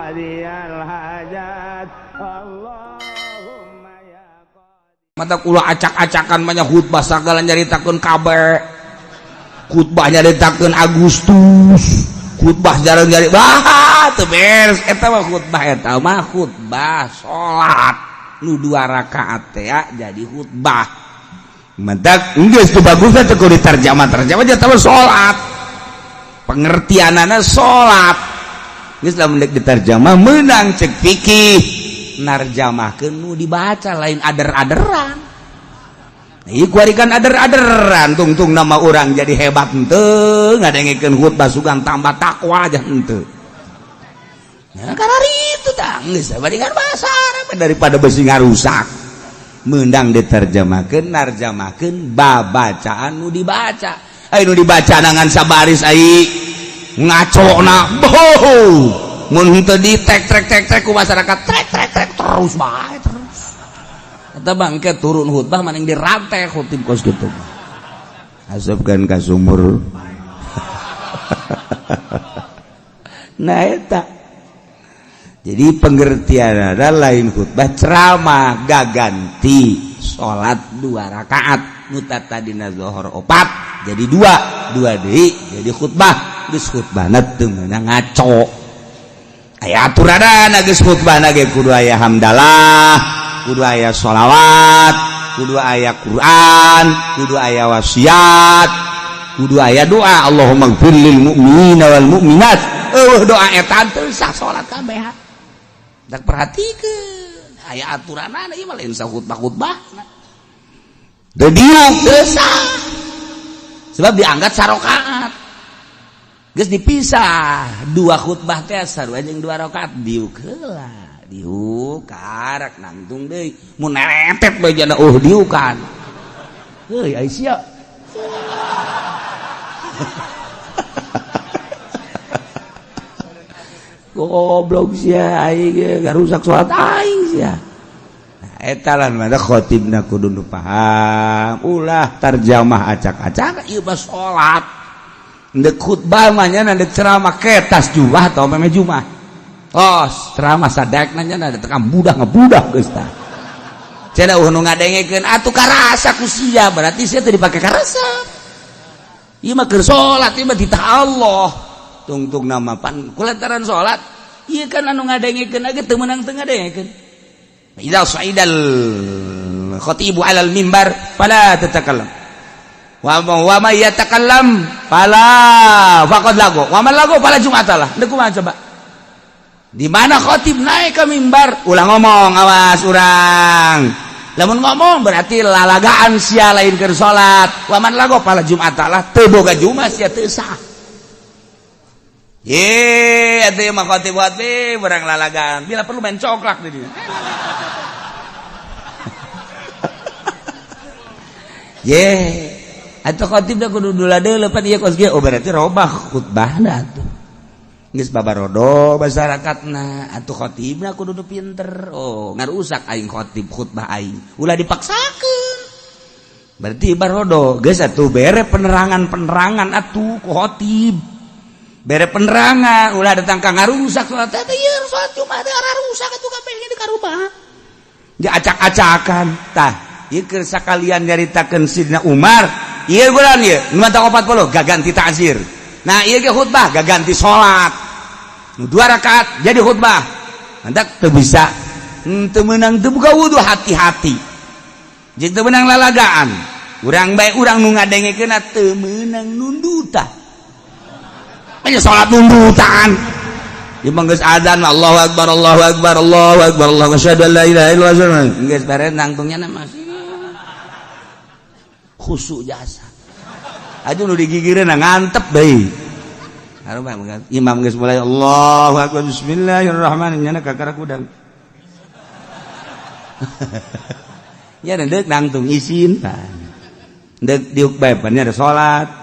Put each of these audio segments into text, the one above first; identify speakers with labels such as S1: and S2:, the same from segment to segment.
S1: qadiyal hajat Allahumma ya
S2: Mata kula acak-acakan banyak khutbah sagala nyaritakeun kabeh. Khutbah nyaritakeun Agustus, khutbah jarang nyari bah teu beres eta mah khutbah, eta mah khutbah salat nu dua rakaat teh jadi khutbah. Mentak geus teu bagus teh kudu diterjemah terjemah eta mah salat. Pengertianana salat. Geus lamun deuk diterjemah meunang cek fikih narjamahkeun nu dibaca lain ader-aderan. Ieu kuari kan ader-aderan tungtung nama orang jadi hebat henteu ngadengekeun khutbah sugan tambah takwa aja henteu. Nah, karena itu tah geus bandingan bahasa Arab daripada besi ngarusak. Meundang diterjemahkeun narjamahkeun babacaan nu dibaca. Ai nu dibaca nangan sabaris ai ngacona boh. Mun henteu di tek trek tek trek ku masyarakat trek trek trek terus bae terus. Eta bangke turun khutbah maning dirantai khutib kos gitu. Asupkeun ka sumur. Nah eta. Jadi pengertian ada lain khutbah ceramah gaganti salat dua rakaat nu tadina zuhur opat jadi dua dua deui jadi khutbah geus khutbahna teu meunang ngaco. Aya aturanana geus khutbahna ge kudu aya hamdalah, kudu aya sholawat, kudu aya Quran, kudu aya wasiat, kudu aya doa Allahumma gfir lil mu'minina wal mu'minat. Eueuh doa eta teu sah salat kabeh. Dak perhatikeun aya aturanana ieu mah lain sah khutbah-khutbah. Teu diuk teu sah. Sebab dianggap sarokaat. Geus dipisah dua khutbah teh sarua jeung dua rakaat diuk heula. Diuk karak nangtung deui mun neretet bae jana oh diukan. Heuy ai sia. Goblok sia aing ge ngarusak salat aing sia. Nah eta lah mana khotibna kudu nu paham ulah tarjamah acak-acak ieu mah salat. Ndek khutbah mah nya ndek ceramah ketas jumah atau meme jumah. Oh, ceramah sadek nanya ada tekan budak ngebudak geus tah. Cenah eueuh nu ngadengekeun atuh karasa ku sia berarti sia teu dipake karasa. Ieu mah keur salat ieu mah titah Allah. Tungtung nama pan kulantaran salat ieu kan anu ngadengekeun ge teu meunang teu ngadengekeun. Idza sa'idal khatibu 'alal mimbar fala tatakallam. Wa may yatakallam fala faqad lago. Wa man lago fala jum'atalah. Deuk kumaha coba? Di mana khotib naik ke mimbar ulah ngomong awas urang. Lamun ngomong berarti lalagaan sia lain keur salat. Wa man lago fala jum'atalah teu boga jumat sia teu sah. Ye, atuh mah khotib-khotib urang lalagaan. Bila perlu main coklak di dieu. Ye, atuh khotib da kudu dula deuleu pan ieu kos kieu. Oh berarti robah khutbahna atuh. Geus babarodo masyarakatna atuh khotibna kudu nu pinter. Oh, ngarusak aing khotib khutbah aing. Ulah dipaksakeun. Berarti barodo geus atuh bere penerangan-penerangan atuh ku khotib. Bere penerangan ulah datang ka ngarusak salat teh ieu salat Jumat teh rusak atuh kabeh ge dikarubah. Diacak-acakan tah ieu keur sakalian nyaritakeun Sidna Umar ieu bulan ieu nu mata 40 gaganti ta'zir. Nah ieu ge khutbah gaganti salat. Nu dua rakaat jadi khutbah. Mantak teu bisa teu meunang teu buka wudu hati-hati. Jeung teu meunang lalagaan. Urang bae urang nu ngadengekeunna teu meunang nundutan. Nya salat nundutan. Ieu mah geus adzan Allahu akbar Allahu akbar Allahu akbar Allahu asyhadu an la ilaha illallah. Geus beres nangtungnya masih khusyuk jasa. Aduh nu digigireun ngantep deui. Imam geus mulai Allahu akbar bismillahirrahmanirrahim nyana kakara kudang. Nya deuk nangtung isin tah. Deuk diuk bae pan nya ada salat.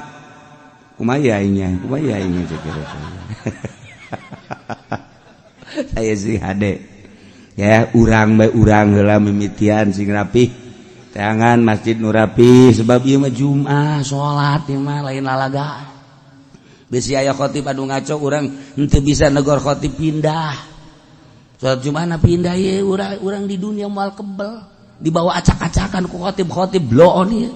S2: Kumaha aingnya, kumaha aingnya cek Saya sih hade. Ya urang bae urang heula mimitian sing rapih. Tangan masjid nu rapi sebab ieu mah Jumat salat ieu mah lain lalagaan. Bisi aya khotib anu ngaco urang henteu bisa negor khotib pindah. Salat Jumat na pindah ye urang di dunia moal kebel dibawa acak-acakan ku khotib-khotib bloon ieu.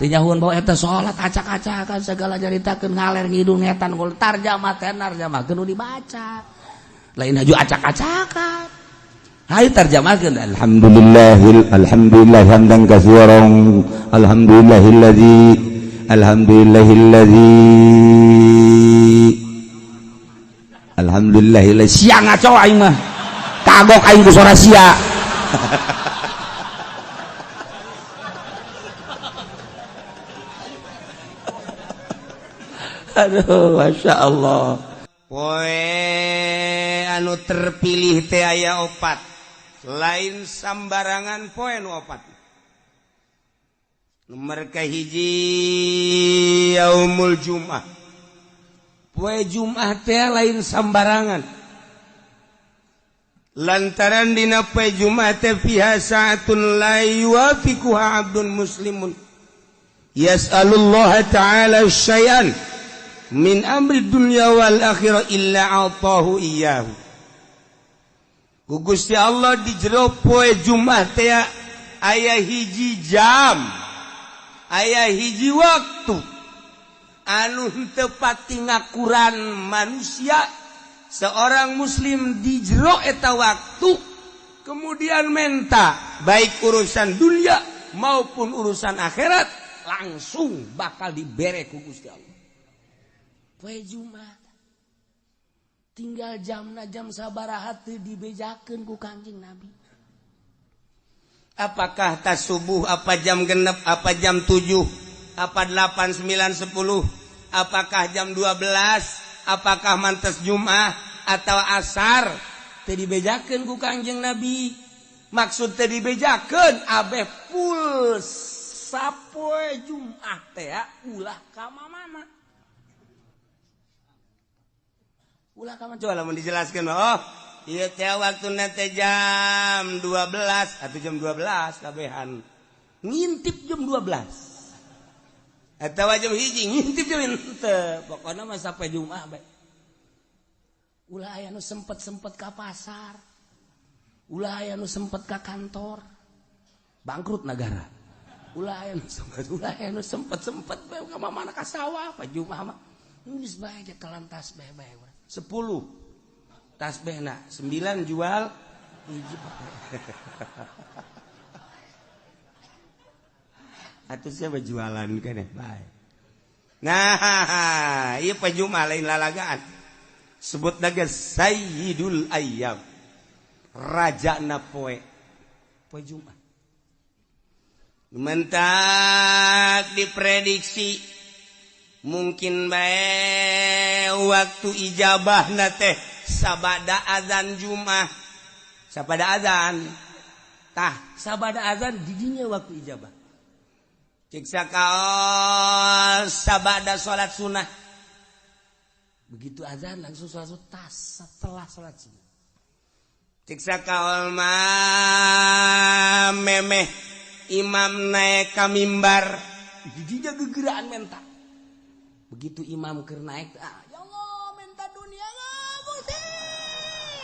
S2: Teu nyahuan bawa eta salat acak-acakan segala nyaritakeun ngaler ngidul ngetan gol tarjamah teh tarjamahkeun nu dibaca. Lain haju acak-acakan. Hayu tarjamahkeun
S1: alhamdulillahil alhamdulillah hamdan katsiran alhamdulillahillazi alhamdulillahillazi
S2: alhamdulillah sia ngaco aing mah kagok aing ku sora sia. Aduh, Masya Allah.
S3: Poe anu terpilih teh aya opat, lain sambarangan poe nu opat. Nomor kahiji yaumul Jum'ah. Poe Jum'ah teh lain sambarangan. Lantaran dina poe Jum'ah teh fiha sa'atun la yuwafiquha 'abdun muslimun yas'alullah ta'ala syai'an min amri dunya wal akhirah illa 'atahu iyyahu. Ku Gusti Allah di jero poe Jumat teh aya hiji jam, aya hiji waktu anu henteu pati ngakuran manusia seorang muslim di jero eta waktu kemudian menta baik urusan dunia maupun urusan akhirat langsung bakal dibere ku Gusti Allah. Poe Jumat tinggal jamna jam sabaraha teu dibejakeun ku Kangjeng Nabi. Apakah tas subuh, apa jam genep, apa jam 7, apa 8, 9, 10, apakah jam 12, apakah mantes Jumat atau asar, teu dibejakeun ku Kangjeng Nabi. Maksud teu dibejakeun abeh full sapoe Jumat teh ulah ka mana. Ulah kamu coba lamun dijelaskan, oh iya teh waktuna teh jam 12 atau jam 12 kabehan ngintip jam 12 atau jam 1 ngintip jam henteu, pokona mah sampai Jumat bae. Ulah aya nu sempet-sempet ka pasar, ulah aya nu sempet ka kantor, bangkrut negara. Ulah aya nu sempet, ulah aya nu sempet-sempet bae ka mana ka sawah pa Jumat mah geus bae kelantas bae bae. 10 tasbihna, 9 jual hiji. Atuh siapa jualan keneh bae. Nah, ieu poe Jumat lain lalagaan. Sebut lagi Sayyidul Ayyam. Rajana poe. Poe Jumat. Mentak diprediksi mungkin bae waktu ijabah na teh sabada azan Jumat, sabada azan tah sabada azan didinya waktu ijabah. Cek sakaol sabada salat sunnah, begitu azan langsung salat sunnah tas setelah salat sunnah. Cek sakaol mah memeh imam naik ka mimbar didinya gegeraan menta. Begitu imam keur naik, ah, ya Allah minta dunia Gusti,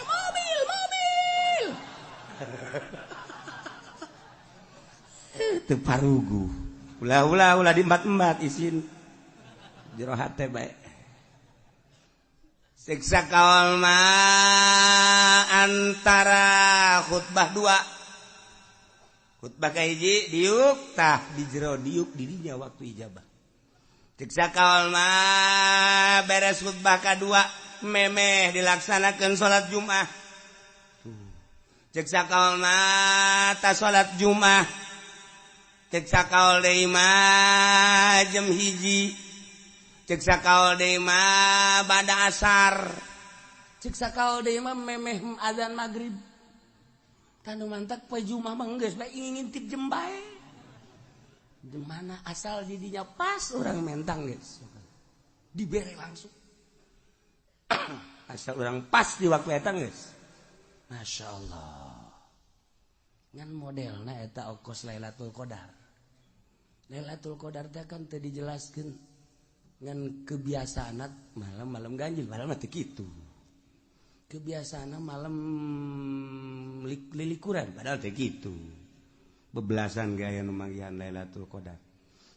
S3: mobil, mobil. Teu parugu. Ulah ulah ulah diembat-embat isin. Jero hate bae. Siksa kaol mah antara khutbah dua. Khutbah kahiji diuk tah di jero diuk dirinya waktu ijabah. Ceksa kaol mah beres khutbah kadua memeh dilaksanakan salat Jumat. Ceksa kaol mah ta salat Jumat. Ceksa kaol deui mah jam 1. Ceksa kaol deui mah bada asar. Ceksa kaol deui mah memeh azan magrib. Tanu mantak poe Jumat mah geus bae ngintip jem bae. Di mana asal didinya pas orang mentang guys, dibere langsung. Asal orang pas di waktu eta guys, Masya Allah. Ngan modelna eta okos Lailatul Qadar. Lailatul Qadar teh kan teu dijelaskeun ngan kebiasaan malam-malam ganjil, malam mah teu kitu. Kebiasaan malam lilikuran padahal teh kitu. Bebelasan gaya nu manggihan Lailatul Qadar.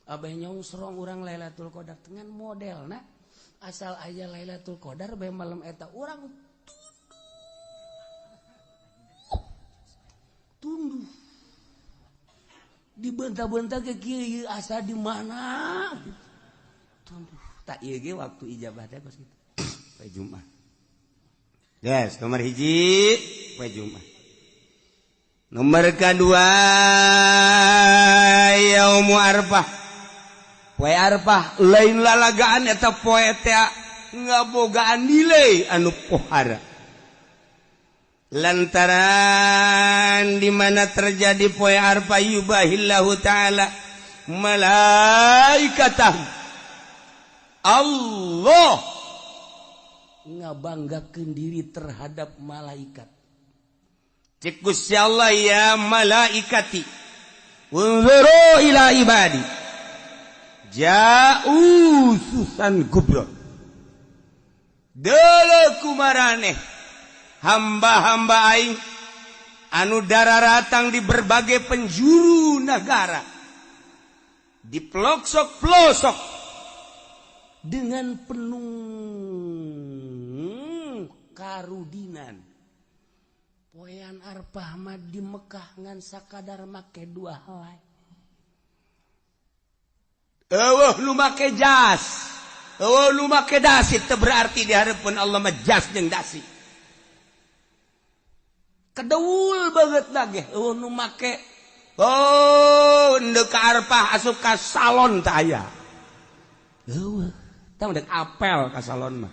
S3: Abah nyongsrong urang Lailatul Qadar dengan modelna asal aya Lailatul Qadar bae malam eta urang tunduh. Dibenta-benta ke kieu asa di mana tunduh. Tak ieu ge waktu ijabah teh kos kitu. Poe Jumat. Yes, nomor hiji poe Jumat. Nomor kedua yaumu Arfah. Poe Arfah lain lalagaan eta poe teh ngabogaan nilai anu pohara. Lantaran di mana terjadi poe Arfah yubahillahu taala malaikatah. Allah ngabanggakeun diri terhadap malaikat. Cek Gusti Allah ya malaikati unzuru ila ibadi ja'u susan gubro. Deuleu kumaraneh hamba-hamba aing anu dararatang di berbagai penjuru negara, di pelosok-pelosok dengan penuh karudinan. Poean Arfah mah di Mekah ngan sakadar make dua helai. Eueuh nu make jas, eueuh nu make dasi, teu berarti di hareupeun Allah mah jas jeung dasi. Kedeul banget lagi eueuh nu make oh ndek ka Arfah asup ka salon teh aya. Eueuh, tah ndek apel ka salon mah.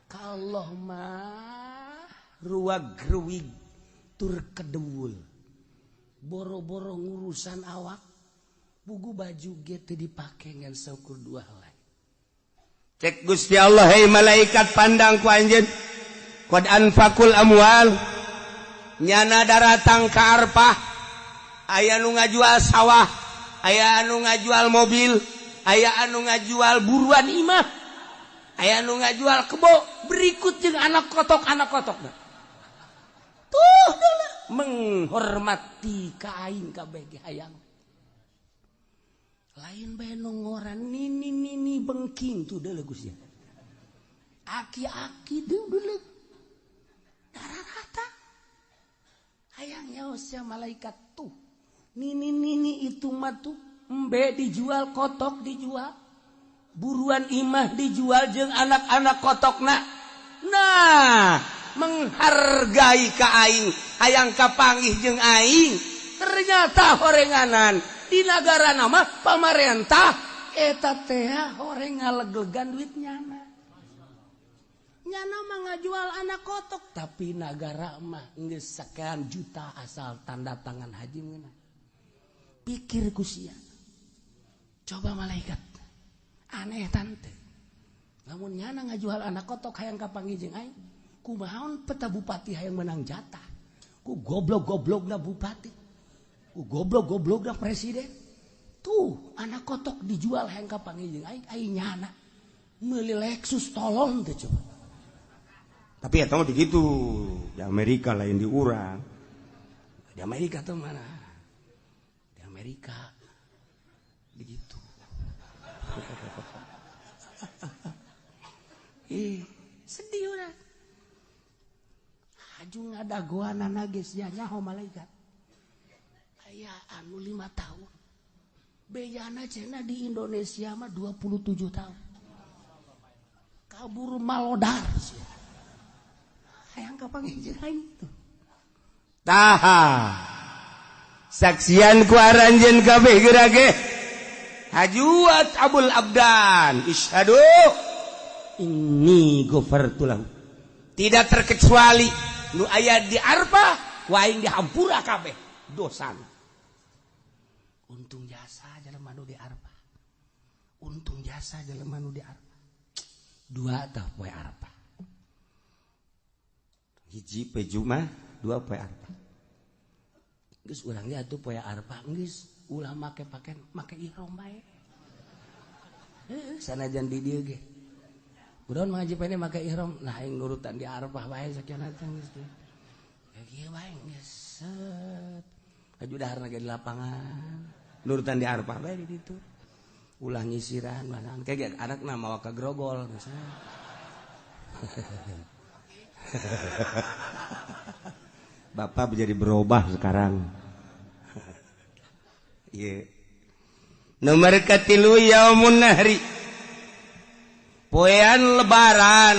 S3: Ka Allah mah ruag ruwig tur kedewul boro-boro ngurusan awak bugu baju ge teu dipake ngan saukur dua helai. Cek Gusti Allah hei malaikat pandang ku anjeun qad anfaqul amwal nyana daratang ka Arfah aya nu ngajual sawah, aya anu ngajual mobil, aya anu ngajual buruan imah, aya anu ngajual kebo, berikut jeung anak kotok-anak kotok. Tuh menghormati ka aing kabeh ge hayang. Lain bae nu ngoran nini nini bengking tuh deuleu Gusti. Aki-aki deuleu deuleu. Dararata. Hayang nyaos sia malaikat tuh. Nini nini itu mah tuh embe dijual, kotok dijual. Buruan imah dijual jeung anak-anak kotokna. Nah, menghargai ka aing, hayang kapanggih jeung aing. Ternyata horenganan di nagara nama pamarentah eta teh horeng ngaleglegan duit nyana. Nyana mah ngajual anak kotok, tapi nagara mah geus sekian juta asal tanda tangan haji meunang. Pikir ku sia. Coba malaikat. Aneh tante. Lamun nyana ngajual anak kotok hayang kapanggih jeung aing, kumaha peta bupati hayang menang jatah. Ku goblok-goblokna bupati. Ku goblok-goblokna presiden. Tuh anak kotok dijual hayang kapanggih jeung aing, aing nyana meuli Lexus tolong teh coba. Tapi eta mah begitu di Amerika lain di urang. Di Amerika tuh mana? Di Amerika begitu. Ih, sedih urang. Haju ngadagoanana geus nyaho malaikat. Aya anu 5 tahun. Bejana cenah di Indonesia mah 27 tahun. Kabur malodar sia. Hayang kapanggih jeung aing tuh. Taha. Saksian ku aranjeun kabeh geura ge. Hajuat Abul Abdan isyhadu inni ghafartu lahu. Tidak terkecuali nu aya di Arfah ku aing dihampura kabeh dosana. Untung jasa jelema nu di Arfah. Untung jasa jelema nu di Arfah. Dua tah poe Arfah. Hiji poe Jumat, dua poe Arfah. Geus urang ge atuh poe Arfah geus ulah make paken make ihram bae. Heuh sanajan di dieu ge.
S2: Kunaon Mang Haji Pene make ihram? Nah aing nurutan di Arafah bae sakieu teh geus teh. Kieu bae geus set. Aju daharna ge di lapangan. Nurutan di Arafah bae di ditu. Ulah nyisiran mana kayak anakna mawa ka grogol misalnya.
S3: Bapak menjadi berubah sekarang. Yeah. Nomor katilu yaumun nahri. Poean lebaran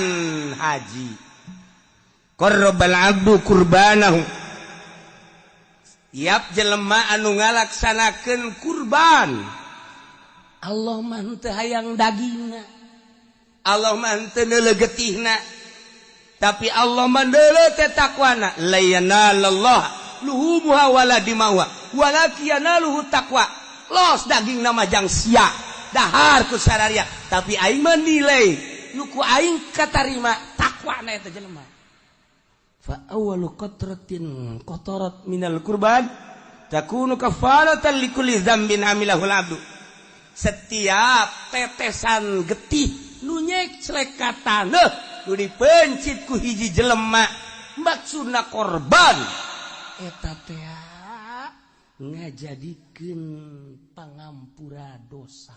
S3: haji. Qarrabal abdu kurbanahu. Tiap jelema anu ngalaksanakeun kurban,
S2: Allah mah teu hayang dagingna,
S3: Allah mah teu neuleuh getihna, tapi Allah mah neuleuh teh takwana. La yanalallah luhumuha wala dimauha walakin yanaluhu taqwa. Los daging nama jang sia dahar ku sararia, tapi aing mah nilai nu ku aing katarima takwana eta jelema.
S2: Fa awwalu qatratin qatarat
S3: minal kurban takunu kafaratan likulli dzambin amilahul abdu. Setiap tetesan getih nu nyeclek ka taneuh nu dipencit ku hiji jelema maksudna korban
S2: eta teh ngajadikeun pangampura dosa.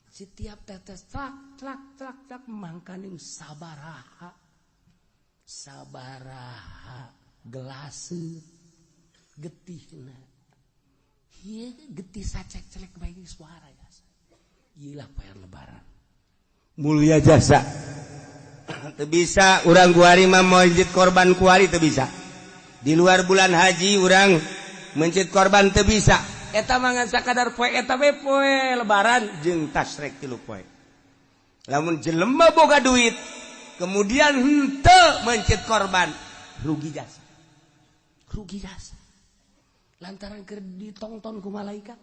S2: Setiap tetes tlak tlak tlak tlak mangkaning sabaraha sabaraha gelase getihna. Ieu getih sacek-celek bae suara jasa. Ieu lah poean lebaran.
S3: Mulia jasa. Teu bisa urang kuari mah mencit korban kuari teu bisa. Di luar bulan haji urang mencit korban teu bisa. Eta mah ngan sakadar poe eta we poe lebaran jeung tasrek 3 poe. Lamun jelema boga duit kemudian henteu mencit korban, rugi jasa.
S2: Rugi jasa. Lantaran keur ditongton ku malaikat.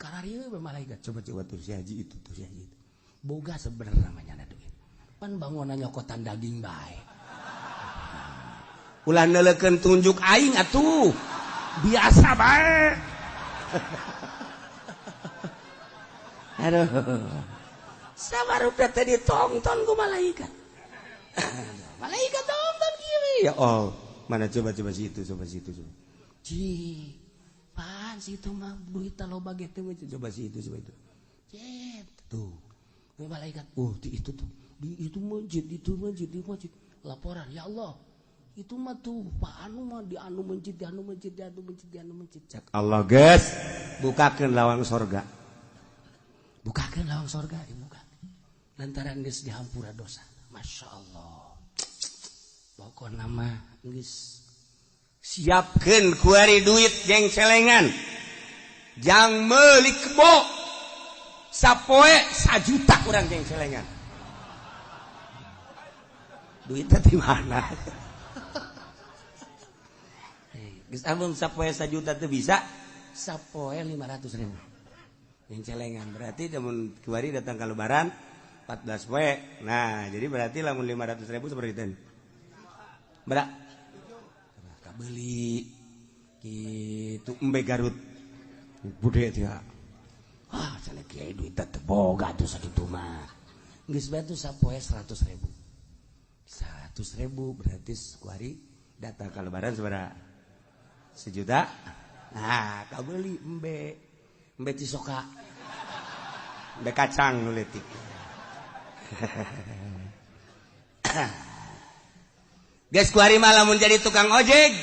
S2: Kararieu we malaikat.
S3: Coba-coba tuh si haji itu, tuh si haji itu.
S2: Boga sebenarnya namanya ada duit. Pan bangunan nyokotan daging bae.
S3: Ulah neuleukeun tunjuk aing atuh.
S2: Biasa bae. Aduh. Sabarupa teh ditongton ku malaikat. Malaikat tongton kieu.
S3: Ya Allah, mana coba-coba si itu, coba si itu, coba.
S2: Ci, pan si itu mah duit loba ge teh
S3: coba si itu, coba itu.
S2: Cet, tuh. Malaikat, oh di itu tuh. Di itu masjid, itu masjid, di masjid. Laporan, ya Allah. Itu mah tuh Pak anu mah di anu masjid, di anu masjid, di anu masjid, di anu masjid.
S3: Cak Allah geus, bukakeun lawang sorga.
S2: Bukakeun lawang sorga, dibuka. Lantaran geus dihampura dosa. Masya Allah. Pokokna mah geus
S3: siapkeun kuari duit jeung celengan. Jang meuli kebo. Sapoe 1 juta urang jeung celengan. Duitnya di mana? Geus amun sapoe 1 juta teu bisa,
S2: sapoe 500.000.
S3: Yang celengan berarti lamun kuari datang ke lebaran 14 poe. Nah, jadi berarti lamun 500.000 seperti itu. Berak. Kabeli kitu embe Garut. Bude teh.
S2: Ah, cenah kiai duit teh boga tuh sakitu mah. Geus bae tuh sapoe 100.000.
S3: 100.000 berarti kuari datang ke lebaran sabaraha? 1 juta. Nah, kabeli embe.
S2: Embe cisoka.
S3: Embe kacang nu leutik. Geus kuari mah lamun jadi tukang ojek,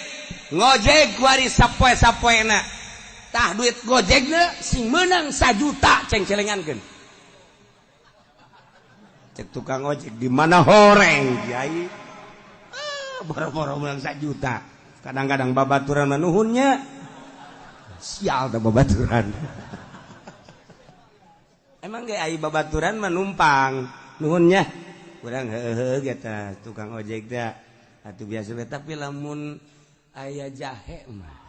S3: ngojek kuari sapoe-sapoena. Tah duit gojekna sing meunang 1 juta ceng-celengankeun. Cek tukang ojek di mana horeng kiai. Ah, boro-boro meunang 1 juta. Kadang-kadang babaturan manuhunnya. Sial teh babaturan. Emang ge ai babaturan mah numpang nuhunnya. Urang heuheuh ge tah tukang ojek teh. Atuh biasa we, tapi lamun
S2: aya jahe mah.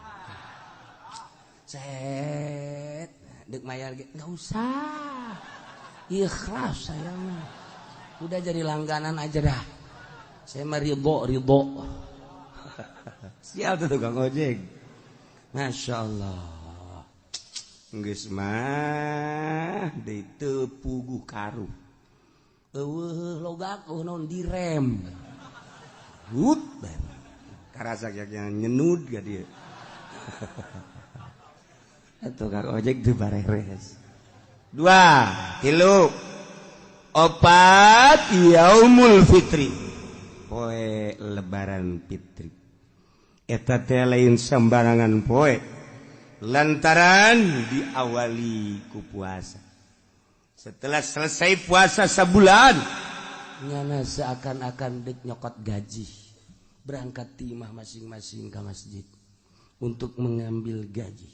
S2: Set, deuk mayar ge enggak usah. Ikhlas saya mah. Udah jadi langganan aja dah. Saya mah ridho.
S3: Sial tuh tukang ojek.
S2: Masya Allah.
S3: Geus mah deui teu puguh karuh.
S2: Eueuh logak eueuh naon direm. Hut
S3: karasa yang nyenud ga dia.
S2: Tukang ojek teu bareres.
S3: 2, 3, 4 yaumul fitri. Poe lebaran fitri. Eta teh lain sembarangan poe. Lantaran diawali ku puasa. Setelah selesai puasa sebulan,
S2: nyana seakan-akan dek nyokot gaji. Berangkat timah masing-masing ke masjid untuk mengambil gaji.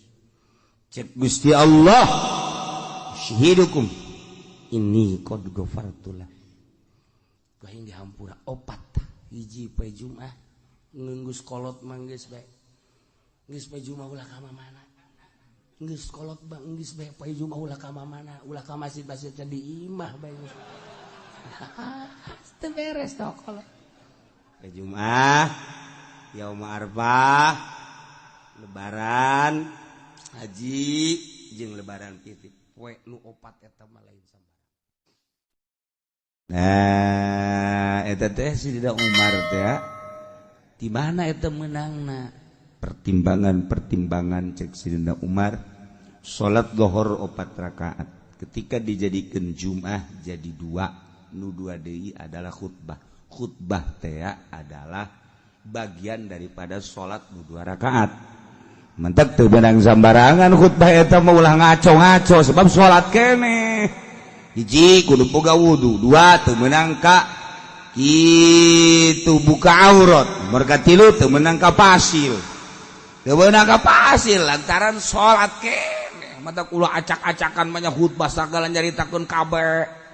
S3: Cek Gusti Allah, syahidukum ini qad ghafartulah.
S2: Ku aing dihampura 4 hiji poe Jumat ngeunggeus kolot mah geus bae. Geus poe Jumat ulah ka mana? Geus kolot bang geus bae poe Jumat ulah ka mana? Ulah ka masjid-masjid di imah bae. Teu beres tah kolot.
S3: Jumat, Yaum Arfah, Lebaran, Haji, jeung Lebaran Fitri.
S2: Poe nu 4 eta mah lain sambarang.
S3: Nah, eta teh Sidina Umar teh
S2: di mana eta meunangna?
S3: Pertimbangan-pertimbangan cek Sidina Umar, salat zuhur 4 rakaat. Ketika dijadikan Jumat jadi 2, nu 2 deui adalah khutbah. Khutbah teh adalah bagian daripada salat nu 2 rakaat. Mentek teu beunang sambarangan khutbah eta mah ulah ngaco-ngaco sebab salat keneh. Hiji kudu boga wudu, 2 teu meunang ka kitu buka aurat, merga 3 teu meunang ka pasil. Teu meunang ka pasil lantaran salat keneh.
S2: Mata ulah acak-acakan mah khutbah sagala nyaritakeun kabeh.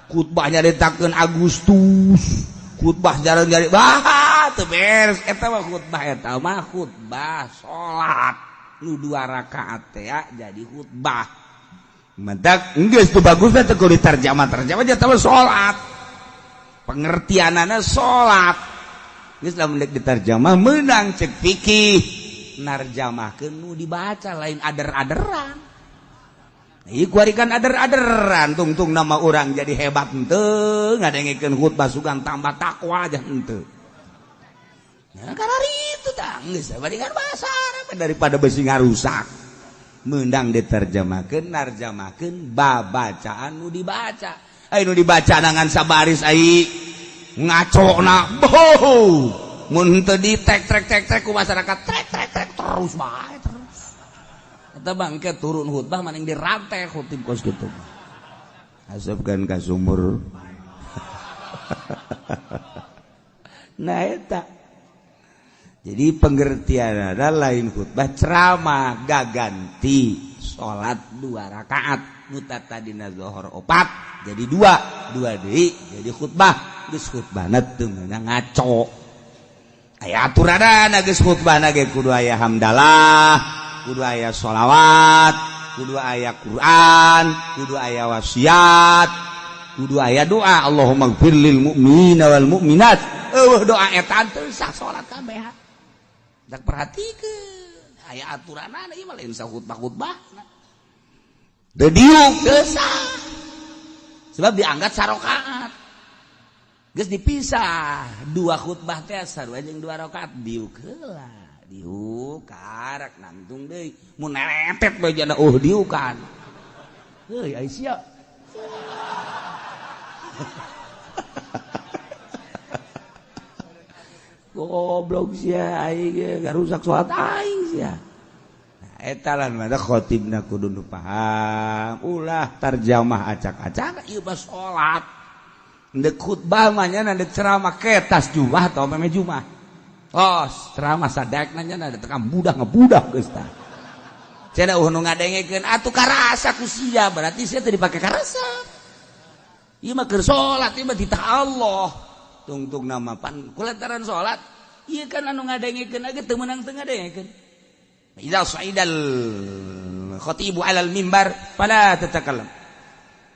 S2: Khutbah nyaritakeun Agustus, khutbah jarang nyari bah teu beres eta mah khutbah eta mah khutbah salat nu 2 rakaat teh jadi khutbah.
S3: Mentak geus teu bagus teh kudu diterjemah-terjemah eta mah salat. Pengertianana salat. Geus lamun deuk diterjemah meunang cek fikih
S2: narjamahkeun nu dibaca lain ader-aderan.
S3: Ieu kuari kan ader-aderan tungtung nama orang jadi hebat henteu ngadengekeun khutbah sugan tambah takwa aja henteu.
S2: Nah karena itu tah geus bandingan bahasa Arab
S3: daripada besi ngarusak. Meundang diterjemahkeun narjamahkeun babacaan nu dibaca. Ai nu dibaca nangan sabaris ai ngacona boh.
S2: Mun henteu di tek trek tek trek ku masyarakat trek trek trek terus bae terus. Eta bangke turun khutbah maning dirantai khutib kos kitu.
S3: Asupkeun ka sumur. Nah eta. Jadi pengertian adalah lain khutbah ceramah gaganti salat 2 rakaat nu tadina zuhur 4 jadi 2, 2 deui jadi khutbah. Geus khutbahna teu meunang ngaco. Aya aturanana geus khutbahna ge kudu aya hamdalah, kudu aya sholawat, kudu aya Quran, kudu aya wasiat, kudu aya doa Allahumma gfir lil mu'minina wal mu'minat.
S2: Eueuh doa eta teu sah salat kabeh. Dak perhatikeun aya aturanana ieu mah lain sah khutbah-khutbah.
S3: Teu diuk
S2: teu sah. Sebab dianggap sarokaat. Geus dipisah 2 khutbah teh sarua jeung 2 rakaat diuk heula. Diuk karak nangtung deui mun neretet bae jana diukan. Heuy ai sia. Goblok sia aing ge garusak salat aing sia.
S3: Nah eta lah mah khotibna kudu nu paham, ulah tarjamah acak-acak
S2: ieu mah salat. Ndek khutbah mah nya ndek ceramah ketas Jumat atau meme Jumat. Oh, ceramah sadekna nya da tekam budak ngebudak geus tah. Cenah eueuh nu ngadengekeun atuh karasa ku sia, berarti sia teu dipake karasa. Ieu mah keur salat, ieu mah titah Allah. Tungtung nama pan kulantaran salat, ieu kan anu ngadengekeun ge teu meunang teu ngadengekeun. Idza sa'idal khatibu 'alal mimbar fala tatakallam.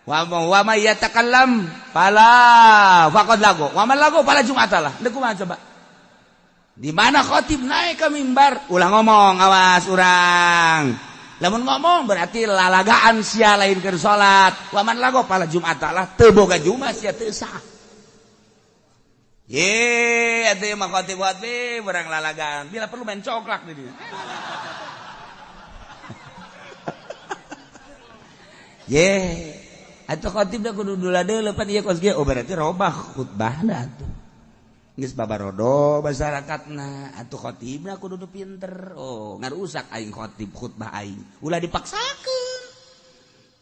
S2: Wa ma yatakallam fala faqad lagu. Wa man lagu fala jum'atalah. Deuk kumaha coba? Di mana khotib naik ke mimbar, ulah ngomong, awas urang. Lamun ngomong berarti lalagaan sia lain keur salat. Waman lago pala Jumat lah teu boga Jumat sia teu sah. Ye, atuh mah khotib khotib barang lalagaan. Bila perlu main coklak di dieu. Ye, atuh khotib da kudu dula deuleu pan ieu kos ge. Oh berarti robah khutbahna atuh. Geus babarodo masyarakatna atuh khotibna kudu nu pinter. Oh, ngarusak aing khotib khutbah aing. Ulah dipaksakeun.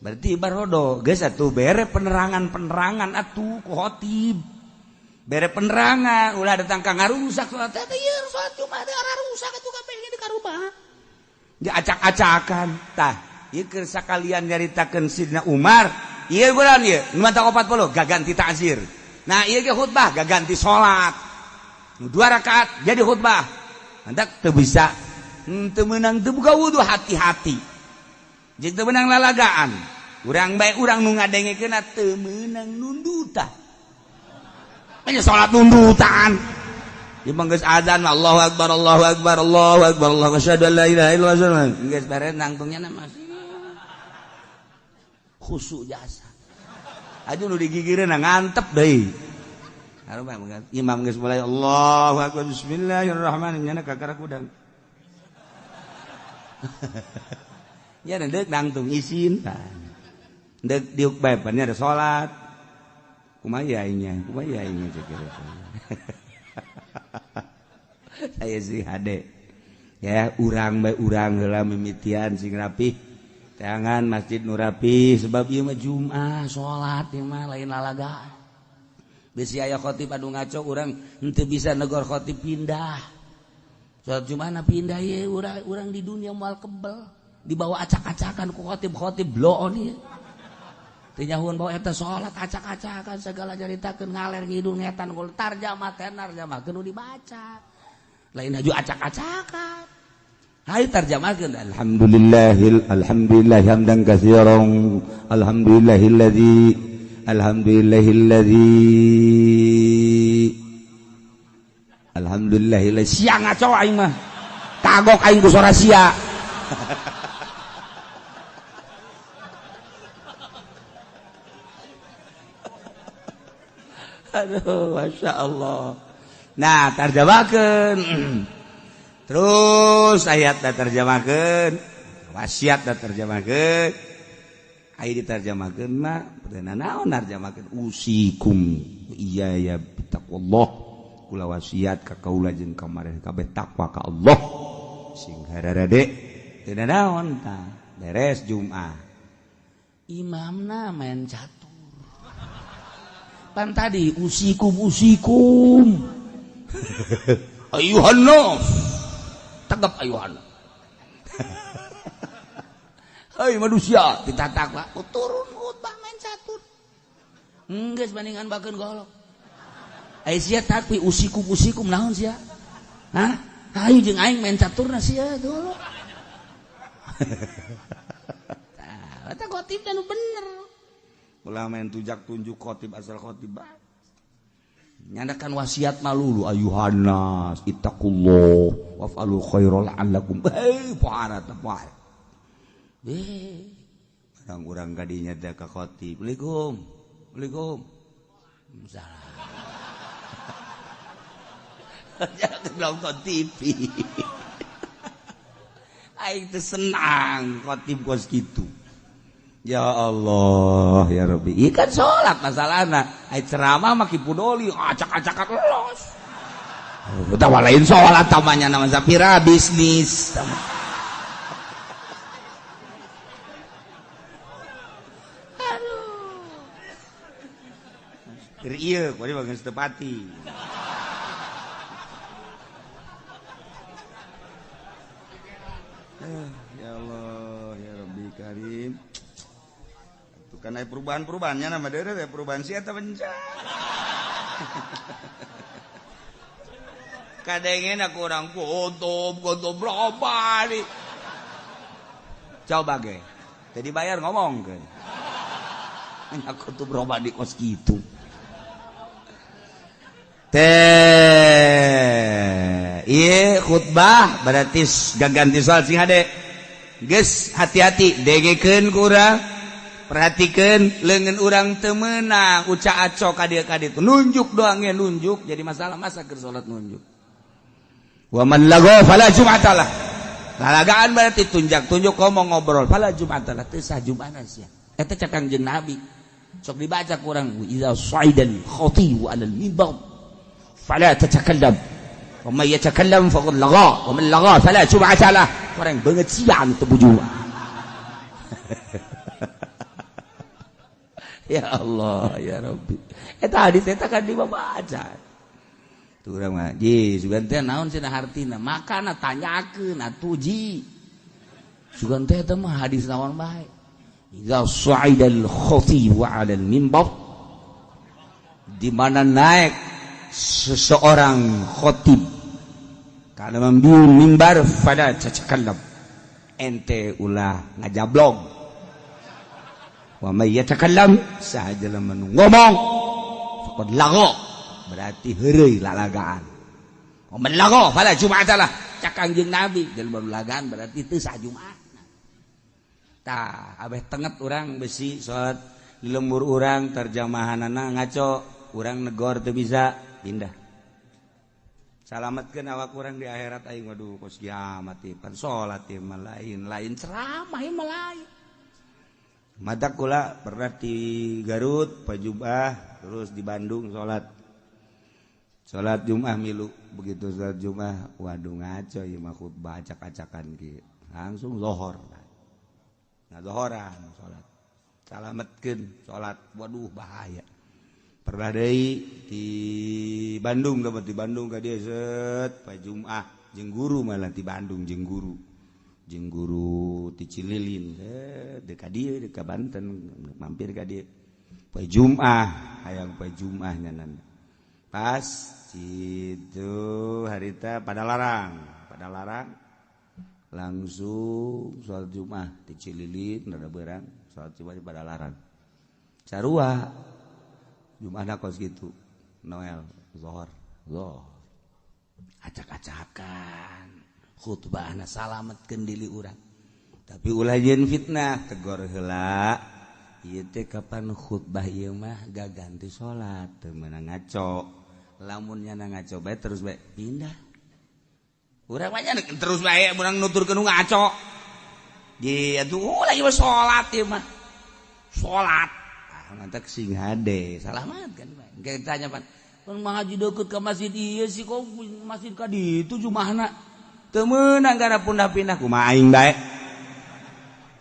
S2: Berarti barodo geus atuh bere penerangan-penerangan atuh ku khotib. Bere penerangan ulah datang ka ngarusak salat teh ieu salat Jumat teh rusak atuh kabeh ge dikarubah. Diacak-acakan tah. Ieu keur sakalian nyaritakeun Sidna Umar, ieu bulan ieu 40 gaganti ta'zir. Nah ieu ge khutbah gaganti salat. 2 rakaat jadi khutbah. Hendak teu bisa teu meunang teu buka wudu hati-hati. Jeung teu meunang lalagaan. Urang bae urang nu ngadengekeunna teu meunang nundutan. Nya salat nundutan. Ieu mah geus azan Allahu akbar Allahu akbar Allahu akbar Allahu asyhadu an la ilaha illallah. Geus beres nangtungnya mah khusyuk jasa. Aduh nu digigireun ngantep deui. Imam geus mulai Allahu akbar bismillahirrahmanirrahim nyana kakara kudang. Nya deuk nangtung isin tah. Deuk diuk bae pan ada salat. Kumaha aingnya? Kumaha aingnya cek. Saya sih hade. Ya urang bae urang heula mimitian sing rapih. Tangan masjid nu rapi sebab ieu mah Jumat salat ieu mah lain lalagaan. Bisi aya khotib anu ngaco urang henteu bisa negor khotib pindah. Salat Jumat pindah ieu urang di dunia moal kebel dibawa acak-acakan ku khotib-khotib bloon ieu. Teu nyahueun bawa eta salat acak-acakan segala caritakeun ngaler ngidul ngetan gol tarjamah teh tarjamahkeun nu dibaca. Lain haju acak-acakan. Hai tarjamahkeun
S1: alhamdulillahil alhamdulillah hamdan katsiran alhamdulillahilladzi alhamdulillahilladzi alhamdulillahilladzi
S2: sia ngaco aing mah kagok aing ku sora sia. Aduh Masya Allah. Nah tarjamahkeun terus ayat da terjemahkeun wasiat da terjemahkeun aya diterjemahkeun mah teu naon narjemahkeun usikum iya ya bitaqwallah kula wasiat ka kaula jeung ka mareh kabeh takwa ka Allah sing hararade teu naon tah beres Jumat
S4: imamna main catur pan tadi usikum usikum
S2: ayuhan nas tegap ayuhan. Hei manusia ditatak pak turun khutbah main catur geus bandingan bakeun golok. Ai sia takwi usikum usikum naon sia? Hah? Hayu jeung aing main caturna sia golok. Tah eta khotib nu bener. Ulah main tujak tunjuk khotib asal khotib bae. Nyandakan wasiat malulu ayuhan nas ittaqullah waf'alu khairal la'allakum hei pohara teh poe. Barang urang kadinya teh ka khotib. Assalamualaikum. Assalamualaikum. Salam. Jangan nonton TV. Aing teh senang khotib kos kitu. Ya Allah ya Rabbi. Ieu kan salat masalahna. Ai ceramah mah kipudoli acak-acakan los. Utawa lain salat tamanya nama sapira bisnis. Aduh. Keur ieu kuari bageus teu pati. Ya Allah ya Rabbi Karim. Karena perubahan-perubahannya nama dere perubahan sih atau bencana. Kadangnya aku orang kotob kotob berapa nih? Coba ge, jadi bayar ngomong ke. Aku tuh berubah di kos gitu. Teh, iya khutbah berarti gak ganti soal sing hade.
S3: Geus hati-hati dengekeun ku urang, perhatikeun leungeun urang teu meunang uca aco ka dieu ka ditu. Nunjuk doang ge nunjuk jadi masalah masa keur salat nunjuk. Wa man lago fala jum'ata lah. Lalagaan berarti tunjak-tunjuk ngomong ngobrol fala jum'ata lah teu sah jum'ahna sia. Eta cek Kangjeng Nabi. Sok dibaca ku urang idza sa'idal khatibu 'alal mimbar fala tatakallam. Wa may yatakallam faqad lagha wa man lagha fala jum'ata lah. Orang banget sia anu teu bujua. Ya Allah ya Rabbi. Eta hadis eta kan dibaca. Tuh urang mah ji sugan teh naon cenah hartina? Makana tanyakeun atuh ji. Sugan teh eta mah hadis naon bae. Idza sa'idal khatibu 'alal mimbar, di mana naik seseorang khatib kana mambiun mimbar fala tatakallam, ente ulah ngajablog. Wa may yatakallam saha jelema nu ngomong faqad lagha, berarti heureuy lalagaan. Wa man lagha fala jum'ata lah, cak Kangjeng Nabi jelema nu lagaan berarti teu sah Jumat. Tah abeh tenget urang besi salat di lembur urang terjemahanana ngaco, urang negor teu bisa pindah. Salametkeun awak urang di akhirat aing waduh kos kiamat ieu pan salat ieu mah lain ceramah ieu mah lain. Matak kula pernah di Garut pajubah terus di Bandung salat. Salat Jumat milu, begitu salat Jumat waduh ngaco ieu mah khutbah acak-acakan kieu. Langsung lohor. Nah zohoran salat. Salametkeun salat waduh bahaya. Pernah deui di Bandung dapat di Bandung ka dieu set pa Jumat jeung guru malah di Bandung jeung guru ti Cililin deuk ka dieu deuk ka Banten mampir ka dieu pa Jumat hayang pa Jumat nyanan pas situ harita pada larang langsung salat Jumat di Cililin rada beurang salat Jumat di Padalarang sarua Jumatna kos gitu Noel Zohor Zohor acak-acakan khutbahna salametkeun diri urang tapi ulah jeung fitnah tegor heula ieu teh kapan khutbah ieu mah gaganti salat teu meunang ngaco lamun nyana ngaco bae terus bae pindah urang mah terus bae urang nuturkeun nu ngaco di atuh lagi mah salat ieu mah salat mantak sing hade salamat kan bae engke tanya pan pun ngaji deukeut ka masjid ieu sih kok masjid ka ditu jumahna teu meunang gara pindah-pindah kumaha aing bae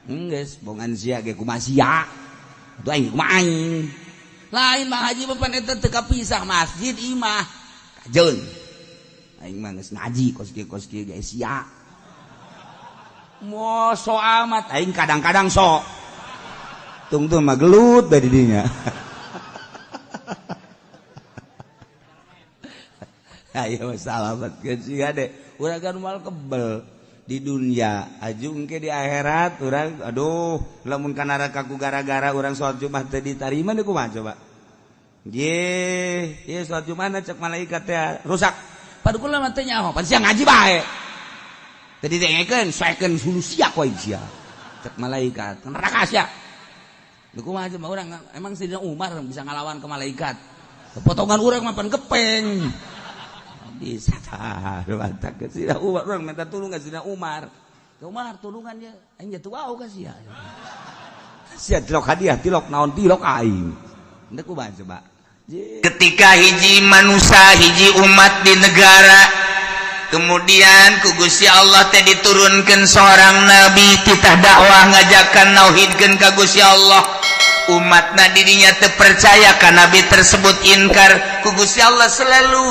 S3: geus bongan sia ge kumaha sia atuh aing kumaha aing lain mah haji papan eta teu kapisah masjid imah kajeun aing mah geus ngaji kos kieu ge sia mo so amat aing kadang-kadang sok tungtung mah gelut dari dinya. Ayo salamat keun sia de urang kan moal kebel di dunia aju engke di akhirat urang aduh lamun ka neraka ku gara-gara urang salat Jumat teu ditarima deui kumaha coba. Ye, ieu salat Jumat cek malaikat teh rusak. Padu kula mah teu nyaho, pan sia ngaji bae. Teu didengekeun, soekeun hulu sia koe sia. Cek malaikat, neraka sia. Lha kumaha coba urang emang Sayyidina Umar bisa ngalawan ke malaikat. Potongan urang mah pan gepeng. Bisa tah, mantap ke Sayyidina Umar urang minta tulung ka Sayyidina Umar. Ka Umar tulungan ye, aing jatuh wau ka sia. Sia tilok hadiah, tilok naon tilok aing. Henteu kumaha coba.
S2: Ketika hiji manusia, hiji umat di negara, kemudian ku Gusti Allah teh diturunkan seorang nabi titah dakwah ngajakan nauhidkeun ka Gusti Allah. Umatna dirinya terpercaya ka nabi tersebut inkar ku Gusti Allah selalu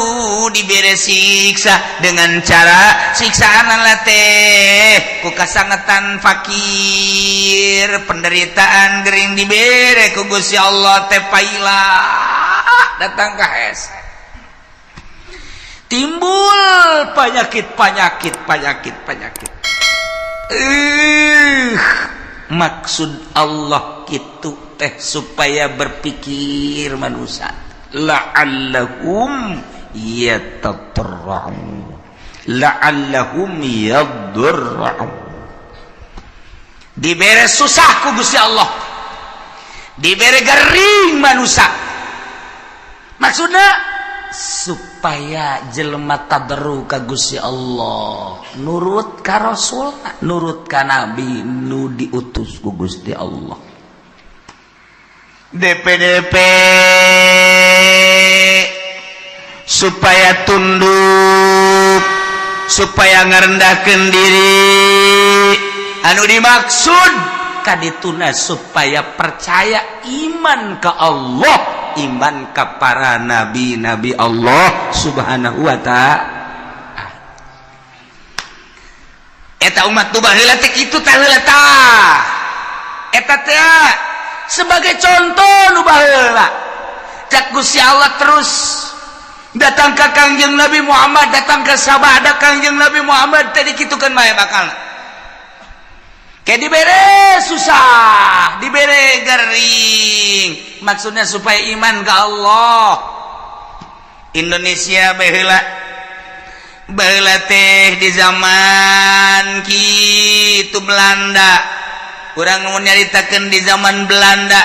S2: dibere siksa dengan cara siksaan teh ku kasangetan fakir penderitaan gering dibere ku Gusti Allah teh paila datang ka hese timbul penyakit. Maksud Allah gitu teh supaya berpikir manusia la'allahum yatatarra'un la'allahum yadurra'un.
S3: Dibere susah ku Gusti Allah, dibere gering manusia, maksudnya supaya jelema tadarru ka Gusti Allah, nurut ka Rasul, nurut ka nabi nu diutus ku Gusti Allah. DPDP supaya tunduk, supaya ngerendahkan diri, anu dimaksud kadituna supaya percaya iman ke Allah, iman ke para nabi-nabi Allah Subhanahu wa ta'ala. Eta umat tu baheula teh kitu tah heula tah. Eta teh sebagai contoh nu baheula. Cak Gusti Allah terus datang ke Kangjeng Nabi Muhammad, datang ke sabada Kangjeng Nabi Muhammad tadi kitu kan bae bakal. Kayak dibere susah, dibere gering, maksudnya supaya iman ke Allah. Indonesia baheula baheula teh di zaman kitu Belanda. Urang mau nyaritakeun di zaman Belanda,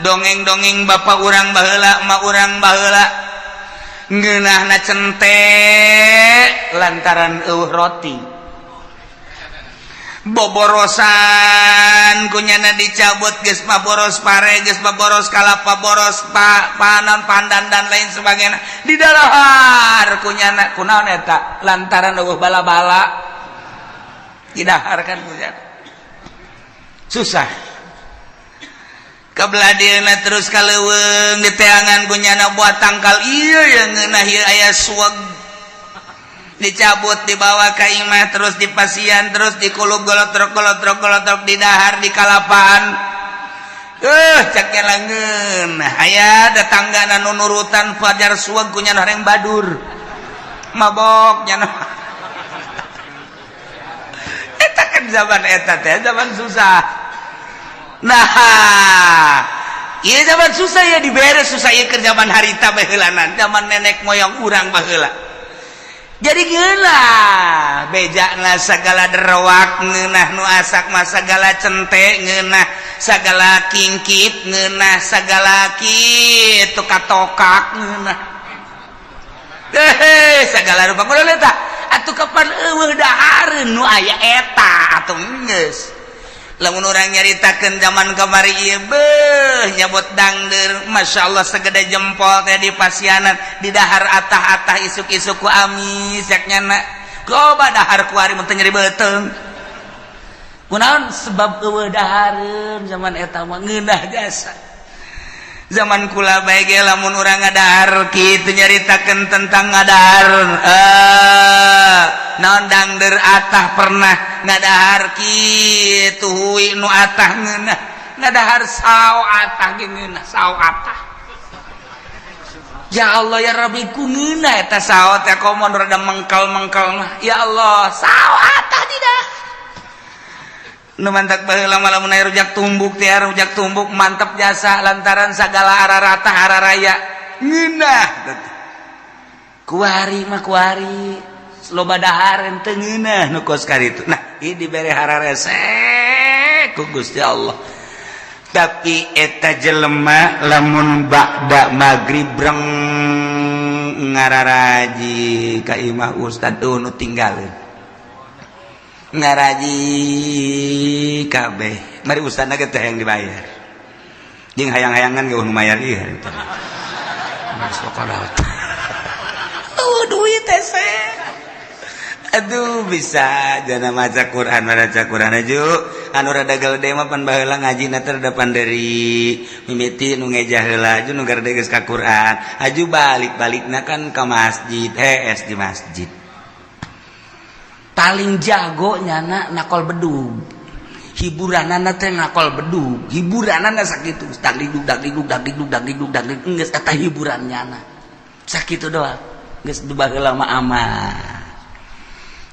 S3: dongeng-dongeng bapak urang baheula, emak urang baheula, ngeunahna cente lantaran eueuh roti. Boborosan kunyana dicabut, geus mah boros pare, geus mah boros kalapa, boros panan pandan dan lain sebagainya di dalahar kunyana. Kunaon eta? Lantaran eueuh bala-bala didahar kan kunyana susah. Kebelah dieuna terus ka leuweung diteangan kunyana buat tangkal ieu yang ngeunah ieu aya suweg, dicabut, dibawa ke imah, terus dipasian, terus dikulub, golotrok golotrok golotrok, didahar di kalapaan. Cak langeun aya tetangga nu nurutan fajar suweg kunyana horeng badur mabok nyana. Eta kan zaman eta teh zaman susah. Nah, iya zaman susah ya, dibere susah ieu keur zaman harita baheulanan, zaman nenek moyang urang baheula. Jadi ngeunah bejana segala derwak ngeunah, nu asak mah segala cente ngeunah, segala kingkip ngeunah, segala kitu katokak ngeunah, eh segala rupa. Kudu eta atuh kapan eueuh dahareun nu aya eta atuh geus. Lamun urang nyaritakeun zaman kamari ieu, beuh, nyabot dangder, Masya Allah, segede jempol teh di pasianan, di dahar atah-atah isuk-isuk ku amis yak nyana. Coba dahar kuari mun teu nyeri beuteung. Kunaon? Sebab eueuh dahareun zaman eta mah ngeunah jasa. Zaman kula bae ge lamun urang ngadahar kitu, nyaritakeun tentang ngadahar naon, dangder atah, pernah ngadahar kitu hui nu atah ngeunah, ngadahar sao atah ge ngeunah, sao atah. Ya Allah ya Rabbi, ku ngeunah eta sao teh, komo rada mengkal-mengkal mah. Ya Allah, sao atah tidak nu mantak baheula mah lamun aya rujak tumbuk teh, rujak tumbuk mantep jasa lantaran sagala ararata araraya ngeunah. Kuari mah kuari loba dahar teu ngeunah nu kos karitu. Nah, ieu dibere hararese ku Gusti Allah. Tapi eta jelema lamun ba'da magrib breng ngararaji ka imah ustad nu tinggalin ngaraji kabeh, mari ustadna ge teh yang dibayar jeung hayang-hayangan ge nu mayar ieu harita. Oh, duit teh. Aduh, bisa jana maca Quran, maca Quran aju anu rada gede mah pan baheula ngajina teh rada panderi, mimiti nu ngejah heula aju nu garede geus ka Quran aju, balik-balikna kan ka masjid, hees di masjid. Paling jago nyana nakol bedug, hiburanana teh nakol bedug, hiburanana sakitu, dagdikduk dagdikduk dagdikduk dagdikduk dagdikduk, geus eta hiburan nyana sakitu doang. Geus baheula mah aman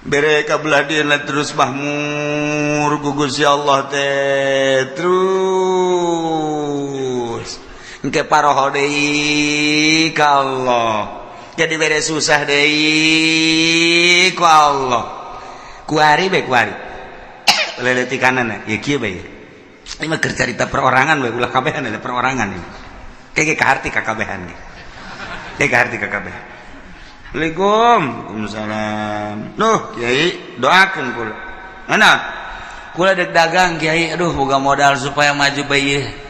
S3: bere kabelah dieuna, terus mahmur ku Gusti Allah teh, terus engke paroho deui ka Allah, jadi bere susah deui ku Allah. Kuari be kuari Leletikanana ya kieu bae. Ini mah keur carita perorangan bae, ulah kabehan, ada perorangan ini. Kayak kaharti ka kabehan ge. Kayak kaharti ka kabehan. Assalamualaikum. Waalaikumsalam. Duh, Kiai, doakeun kula. Mana?
S2: Kula dek dagang, Kiai, aduh, boga modal supaya maju bae.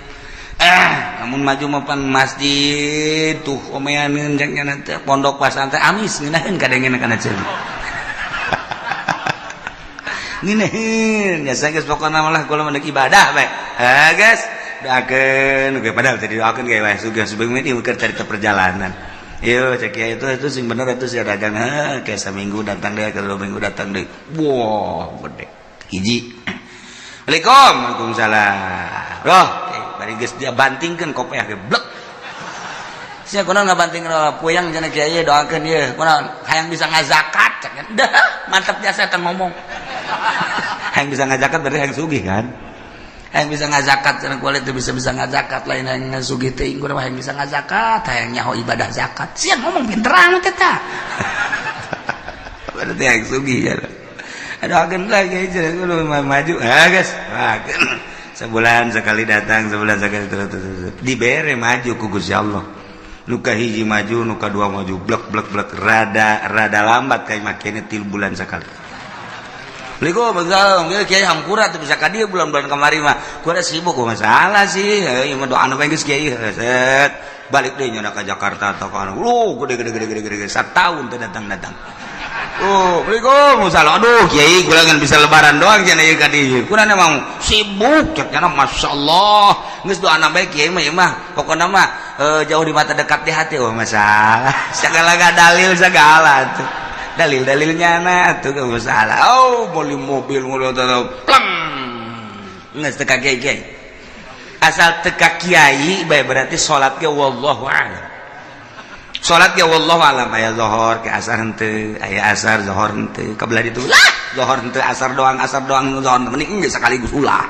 S3: Namun maju mah pan masjid tuh omeaneun cek nya teh, pondok pesantren amis ngeunaheun kadengeun kana ceuli. Ngeunaheun ya geus, pokona malah kula mah dek ibadah bae. Ah, geus, doakeun ge, padahal tadi doakeun ge wae sugih sebelum ini keur carita perjalanan. Yo cek kiai, itu sing bener itu sih dagang. Ha, kayak seminggu datang deh, kalau 2 minggu datang deh, wah, gede hiji. Assalamualaikum. Waalaikumsalam. Roh, bari geus dia bantingkeun kopiah ge blek.
S2: Sia kunaon ngabanting puyang cenah, Kiai, doakeun ieu. Kunaon hayang bisa ngazakat cek. Dah, mantap jasa teh ngomong.
S3: Hayang bisa ngazakat berarti hayang sugih kan?
S2: Hayang bisa ngazakat cenah, kulit teu bisa bisa ngazakat, lain hayang sugih teuing, kudu hayang bisa ngazakat, hayang nyaho ibadah zakat. Sia ngomong pinter amat eta.
S3: Berarti hayang sugih ya. Doakeun lah, kiai, cenah kudu maju. Ah, geus. Doakeun. Sebulan sekali datang, sebulan sekali terus, terus, terus. Dibere maju ku Gusti Allah. Nuka hiji maju, nuka dua maju, blek blek blek, rada rada lambat kayak makanya 3 bulan sekali.
S2: Assalamualaikum, ya Kiai, hampura teu bisa ka dieu bulan-bulan kamari mah. Kuda sibuk
S3: masalah sih. Ieu mah doa nu geus, Kiai. Set balik deui nya ka Jakarta atau ka anu. Gede gede gede gede gede, satahun teu datang-datang. Oh, Assalamualaikum. Salah, aduh Kiai, kula ngan bisa lebaran doang cenah ieu ka dieu. Kuna emang sibuk cek nya, masyaallah. Geus, doana bae Kiai mah, ieu mah. Pokona mah jauh di mata dekat di hati. Oh, masalah. Segala dalil segala tuh. Dalil-dalilnya na tuh gak masalah. Oh, beli mobil mobil pleng.
S2: Geus teu ka kiai kiai. Asal teu ka kiai bae berarti salat ge wallahu a'lam.
S3: Salat ya wallahu alam, aya zohor ke asar henteu, aya asar zohor henteu, kabelah ditu lah zohor henteu, asar doang, asar doang zohor, mending geus sekaligus ulah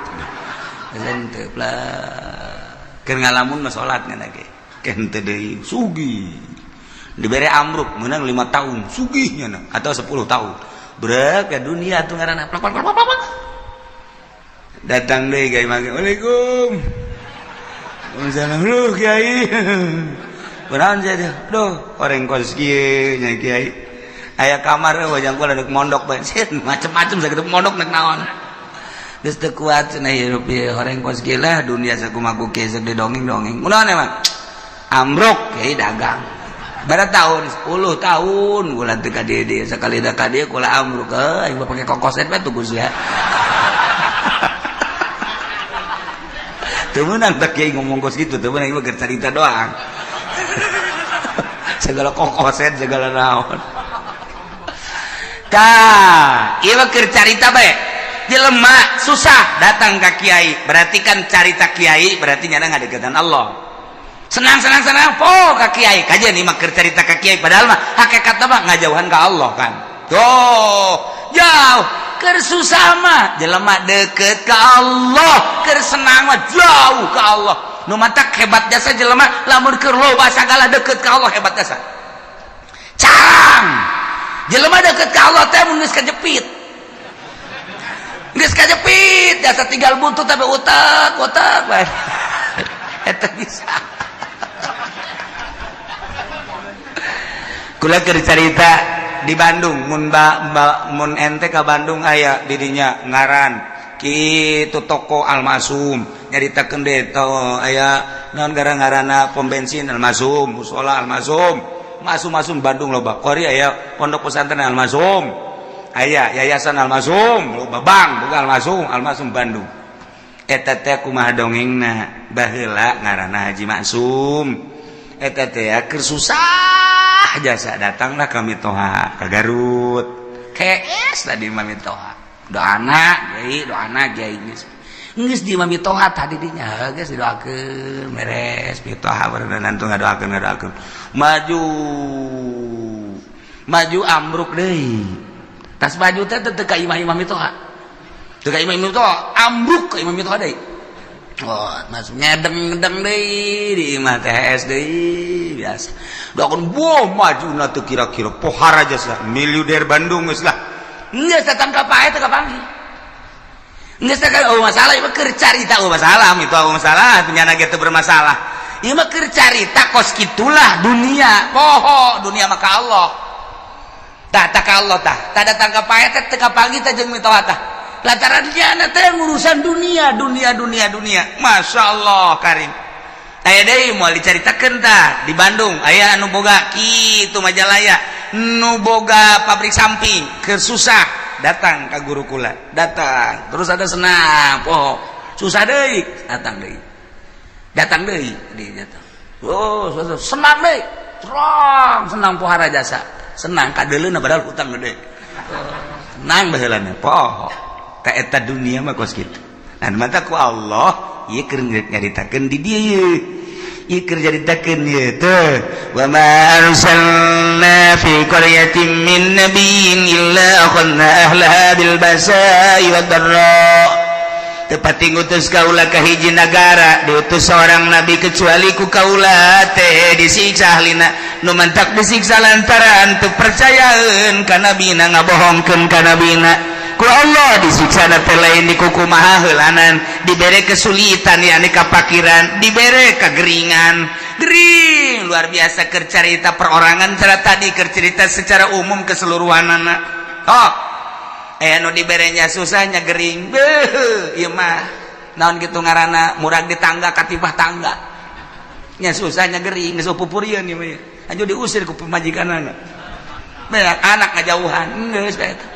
S2: henteu keur ngalamun mah salat ngana ge.
S3: Ke henteu deui sugih, dibere amruk menang 5 tahun sugihnya na, atau 10 tahun
S2: brek ke dunia tuh ngaranna plak plak plak plak.
S3: Datang deui kiai mah, Waalaikum. Waalaikumsalam. Lu kiai. Kunaon sia? Duh, orang kos kieu nya kiai. Aya kamar wajang kula dek mondok bae.
S2: Macem-macem sakitu mondok nek naon. Geus teu kuat cenah hirup ieu, horeng kos kieu lah, dunia sakumaha kieu sok didongeng-dongeng. Kunaon emang? Amruk kiai dagang. Bara tahun 10 tahun kula teu ka dieu dieu, sakali da ka dieu kula amruk heuh, aing mah pake kokoset bae tuh ya.
S3: Teu meunang tak kiai ngomong kos kitu, teu meunang, ieu mah keur carita doang. Segala kokoset segala naon.
S2: Tah, ieu mah keur carita bae. Jelema susah datang ka kiai, berarti kan carita kiai berarti nyana ngadeukeutan Allah. Senang senang senang po ka kiai, kajian ieu mah keur carita ka kiai, padahal mah hakikatna mah ngajauhan ka Allah kan. Tuh, jauh. Keur susah mah jelema deket ka Allah, keur senang mah jauh ka Allah. Nu matak hebat jasa jelema lamun keur loba sagala deket ka Allah, hebat jasa. Carang jelema deket ka Allah teh mun geus kajepit. Geus kajepit jasa tinggal buntut tapi utak utak bae. Eta bisa.
S3: Kula keur carita di Bandung, mun ba, ba, mun ente ka Bandung aya didinya ngaran kitu toko Almasum, nyaritakeun deui to aya naon gara ngaranna pom bensin Almasum, musola Almasum, Masum Masum Bandung loba. Kori aya pondok pesantren Almasum, aya yayasan Almasum, loba bank boga Almasum, Almasum Bandung. Eta teh kumaha dongengna, baheula ngaranna Haji Maksum. Eta teh keur susah jasa datanglah kami toha ka Garut.
S2: KS tadi mami toha. Doana kiai, doana kiai, geus. Geus di mami toha tadi dinya geus didoakeun beres.
S3: Mitoha baru nantu ngadoakeun ngadoakeun. Maju
S2: maju amruk deui. Tas maju teh teu ka imah-imah mitoha. Teu ka imah mitoha, ambruk ka imah mitoha deui. Oh, masuk ngedeng-ngedeng deui di imah THS deui biasa.
S3: Doakeun boh maju na teu kira-kira pohara jasa miliuder Bandung geus lah.
S2: Geus datang ka pae teu kapanggih. Geus teh kan, oh, masalah ieu mah keur carita, oh, masalah itu, oh, masalah penyana gitu bermasalah. Ieu mah keur carita kos kitulah dunia. Poho dunia maka Allah. Tah, tak ka Allah tah. Tah datang ka pae teh teu kapanggih teh jeung mitoha tah. Lantaran dia teh ngurusan dunia, dunia, dunia, dunia. Masya Allah karim. Aya deui moal dicaritakeun tah di Bandung. Aya anu boga kitu Majalaya, nu boga pabrik samping, keur susah datang ke guru kula, datang terus ada senang, poho susah deui, datang deui, datang deui, di datang, oh, senang deui, terang senang, pohara jasa senang kadeuleuna, padahal hutang gede, senang baheulana, poho ka eta dunia mah kos kitu. Nah, mata ku Allah ieu keur nyaritakeun di dieu ieu, keur nyaritakeun ieu teh,
S3: "Wa ma arsalna fi qaryatin min nabiyyin illa akhadna ahlaha bil ba'sa'i wad dharra." Tepati ngutus kaula ka hiji nagara, diutus seorang nabi, kecuali ku kaula teh disiksa ahlina. Nu mantak disiksa lantaran teu percayaeun ka nabina, ngabohongkeun ka nabina. Ku Allah disiksa teh lain dikukumaha heulanan, dibere kesulitan, yakni kapakiran, dibere kegeringan, gering luar biasa. Keur carita perorangan cara tadi, keur cerita secara umum keseluruhan anak. Oh, eh, nu diberenya susahnya gering, beuh, ieu mah naon kitu ngaranna, murag di tangga katipah tangga nya, susahnya gering, geus pupurieun ieu mah, anju diusir ku pamajikanana, banyak anak ngajauhan, geus bae eta.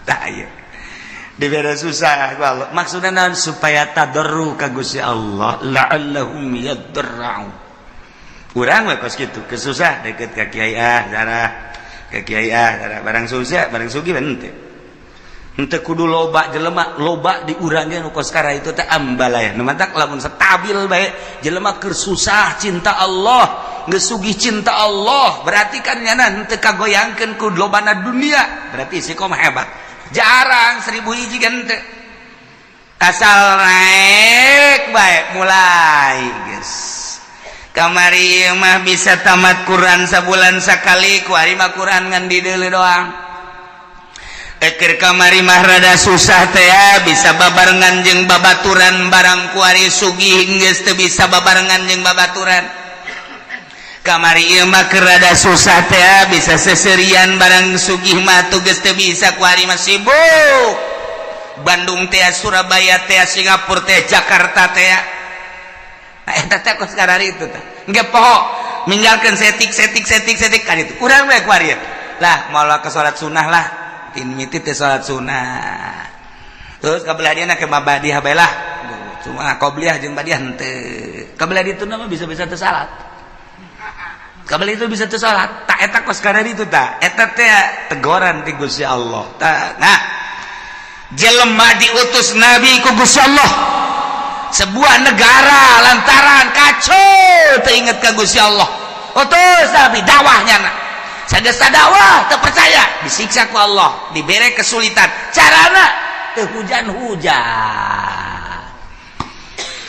S3: Tah, ieu dibere susah ku Allah maksudna naon? Supaya tadarru ka Gusti Allah, la'allahum yadarra'un. Urang we kos kitu, kesusah deket ka kiai, ah, darah ka kiai, ah, darah. Barang susah, barang sugih henteu henteu kudu loba jelema, loba di urang ge nu kos kara itu teh ambalaya. Nu matak lamun stabil bae jelema, keur susah cinta Allah, geus sugih cinta Allah, berarti kan nyana henteu kagoyangkeun ku lobana dunia, berarti istiqomah hebat. Jarang, 1000 hiji kan henteu. Asal naik bae mulai geus. Kamari mah bisa tamat Quran sabulan sakali, kuari mah Quran ngan dideuleu doang. Eker kamari mah rada susah teh ya, bisa babarengan jeung babaturan, barang kuari sugih geus teu bisa babarengan jeung babaturan. Kamari ieu mah keur rada susah teh ya, bisa seserian, barang sugih mah tuh geus teu bisa. Kuari mah sibuk Bandung teh, Surabaya teh, Singapura teh, Jakarta teh. Nah, eta teh kos karari itu teh engke poho, ninggalkeun setik setik setik setik kan itu urang we kuari lah, moal ke salat sunnah lah, tin miti teh salat sunnah, terus kabelah dia ke mabadiah bae lah, cuma qobliyah jeung badiah henteu. Kabelah ditu mah bisa-bisa teu salat, kabelah itu bisa teu salat. Tak eta kos karari itu, tak eta teh teguran ti Gusti Allah. Tak, nah, jelema diutus nabi ku Gusti Allah sebuah negara lantaran kacau, teringat ke Gusti Allah, utus nabi dakwahnya. Nah, sageus dakwah teu percaya, disiksa ku Allah, dibere kesulitan, carana teu hujan-hujan.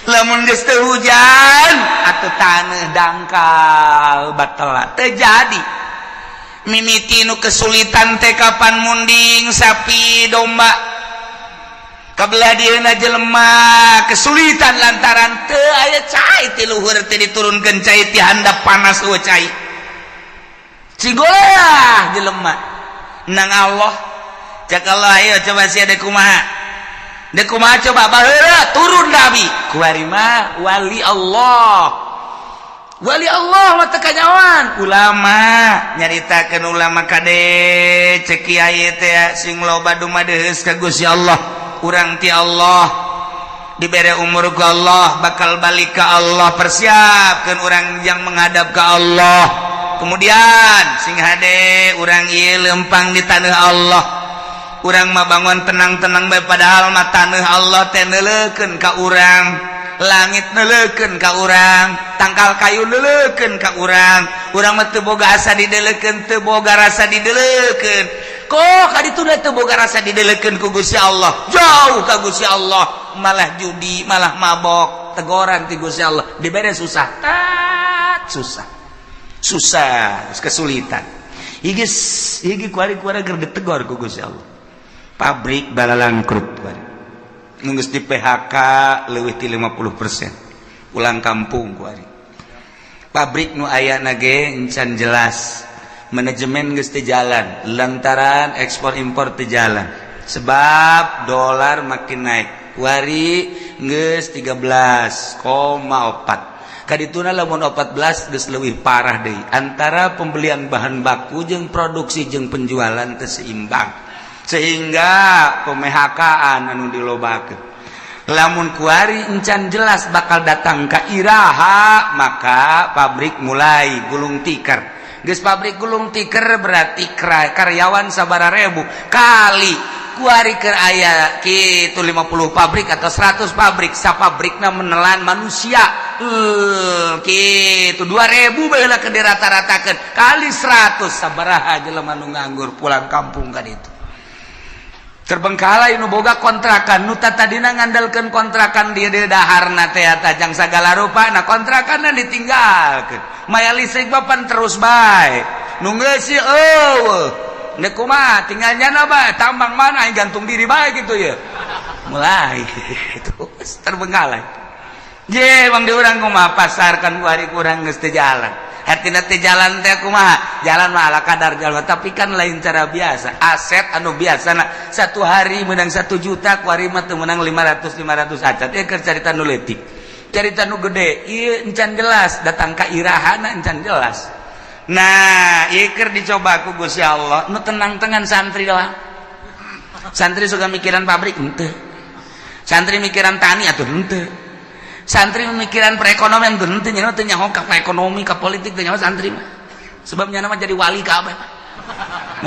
S3: Lamun geus teu hujan atuh taneuh dangkal batal teu jadi. Mimiti nu kesulitan teh kapan munding sapi domba. Kabelah dieuna jelema kesulitan lantaran teu aya cai ti luhur, teh diturunkeun cai ti handap, panas eueuh cai, cigoleah jelema nang Allah. Cek Allah, ayo coba sia dek kumaha, dek kumaha coba. Baheula turun nabi, kuari mah wali Allah, wali Allah mah teu kanyawan ulama nyaritakeun. Ulama kade, cek kiai teh sing loba dumadeus ka Gusti Allah. Urang ti Allah dibere umur ku Allah, bakal balik ke Allah, persiapkan orang yang menghadap ke Allah. Kemudian sing hade urang ieu lempang di tanah Allah. Urang mah bangun tenang-tenang bae, padahal mah tanah Allah teh neuleukeun ka urang, langit neuleukeun ka urang, tangkal kayu neuleukeun ka urang. Urang mah teu boga asa dideulekeun, teu boga rasa dideulekeun. Kok kaditu teu boga rasa dideulekeun ku Gusti Allah, jauh ka Gusti Allah, malah judi, malah mabok. Tegoran ti Gusti Allah, dibere susah, tat susah susah, kesulitan. Igis iki kuari-kuari keur ditegor ku Gusti Allah, pabrik balalangkrut kuari. Nu geus di PHK leuwih ti 50% pulang kampung kuari. Pabrik nu aya ge encan jelas, manajemen geus teu jalan lantaran ekspor impor teu jalan sebab dolar makin naik. Kuari geus 13,4. Kadituna lamun 14 geus leuwih parah deui, antara pembelian bahan baku jeung produksi jeung penjualan teu seimbang sehingga pemehakaan anu dilobakeun. Lamun kuari encan jelas bakal datang ka iraha, maka pabrik mulai gulung tikar. Geus pabrik gulung tikar berarti karyawan sabara ribu kali kuari keur aya kitu 50 pabrik atau 100 pabrik, sapabrikna menelan manusia kitu 2000 baheula keur dirata-ratakeun kali 100, sabaraha jelema nu nganggur pulang kampung kan. Itu terbengkalai nu boga kontrakan, nu tadina ngandalkeun kontrakan dia di daharna teh tajang sagala rupa. Nah, kontrakan ditinggalkeun, maya listrik bapan terus bae nu ngeusi eueuh. Nek kumaha tinggal nyana bae, tambang mana aing gantung diri bae gitu ya, mulai terus terbengkalai. Je bang, di urang kumaha pasar kan kuari kurang geus teu jalan. Hartina teh jalan teh kumaha, jalan mah ala kadar jalan, tapi kan lain cara biasa. Aset anu biasa na satu hari menang 1 juta, kuari mah teu menang 500 500 acan. Ieu keur carita nu leutik, carita nu gede ieu encan jelas datang ka irahana, encan jelas. Nah, ieu keur dicoba ku Gusti Allah. Nu tenang-tenang santri doang. Santri suka mikiran pabrik henteu, santri mikiran tani atuh henteu, santri memikiran perekonomian tuh henteu. Nya teu nyaho ka ekonomi, ka politik teu nyaho santri mah, sebab nya mah jadi wali kabeh.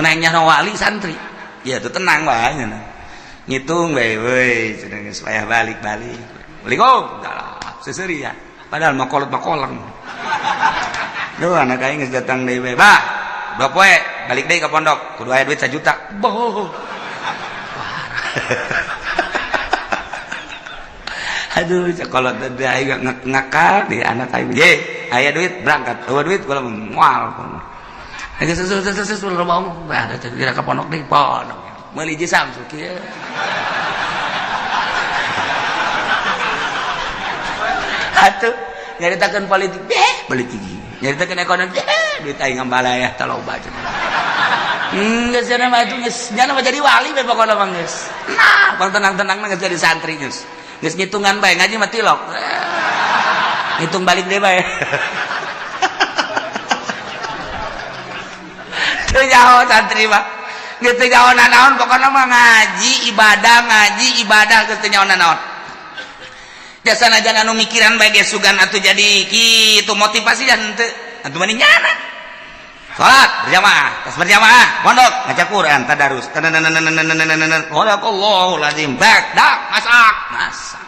S3: Mun aing nyaho wali santri ya tuh tenang bae nya, ngitung bae weuy cenah geus payah balik-balik. Assalamualaikum seseuri ya, padahal mah kolot makolang. Duh, anak aing geus datang deui bae, bah 2 poe balik deui ka pondok kudu aya duit 1 juta. Boh, aduh, kalau aing ngakal di anak aing ye aya duit berangkat, eueuh duit kula moal. Geus sesu sesu loba omong, bah kira ka pondok deui, pondok meuli jeung Samsu kieu. Atuh nyaritakeun politik deh, politik nyaritakeun ekonomi deh, duit aing ngambalaya tah loba cenah. Geus cenah mah geus nya mah jadi wali bae pokona mah geus. Nah, pang tenang-tenang geus jadi santri geus. Geus ngitungan bae, ngaji mah tilok. Ngitung balik deui bae. Teu nyaho santri mah. Geus teu nyaho nanaon pokona mah ngaji ibadah, ngaji ibadah, geus teu nyaho nanaon. Jasa jangan anu mikiran bae ge sugan atuh jadi kitu motivasi dan henteu atuh mending nyana. Salat berjamaah, tas berjamaah, pondok ngaca Quran, tadarus. Sadaqallahul azim. Bak, dak, masak, masak.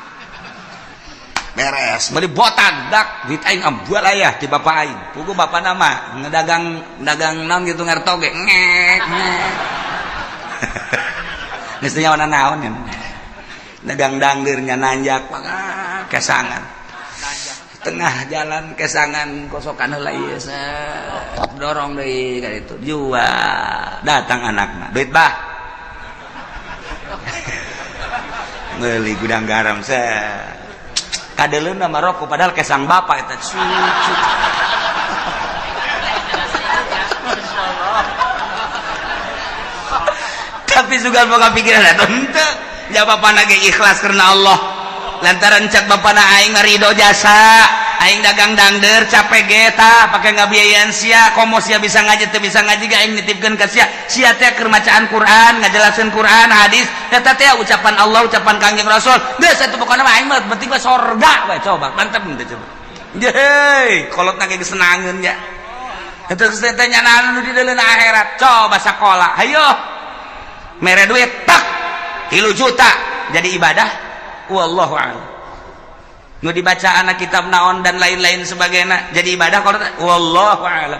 S3: Beres, beli botan, dak, duit aing ambual aya ti bapak aing. Pugu bapak nama ngedagang dagang naon gitu ngerto ge. Ngek, ngek. Geus teu nyaho naon ya. Dagang dangdirnya nanjak kesangan. Tengah jalan kesangan kosokan heula ieu dorong deui ka ditu jual. Datang anakna, duit bah meuli gudang garam set kadeleuna mah rokok, padahal kesang bapak eta cucu. Tapi sugan boga pikiran eta henteu ya bapana ge ikhlas karena Allah, lantaran cek bapana aing ridho jasa aing dagang dangder capek ge tah pake ngabiayaan sia, komo sia bisa ngaji teu bisa ngaji ge aing nitipkeun ka sia, sia teh keur macaan Quran, ngajelaskeun Quran hadis eta teh ucapan Allah, ucapan Kangjeng Rasul. Geus atuh pokona mah aing mah penting mah sorga we. Coba mantep teh coba. Yeay, kolotna ge geus senangeun nya. Eta geus teh nyanaan nu di deuleun akhirat. Coba sakola, hayo mere duit tak 3 juta jadi ibadah, wallahu a'lam. Nu dibaca anak kitab naon dan lain-lain sebagainya jadi ibadah kalau wallahu a'lam.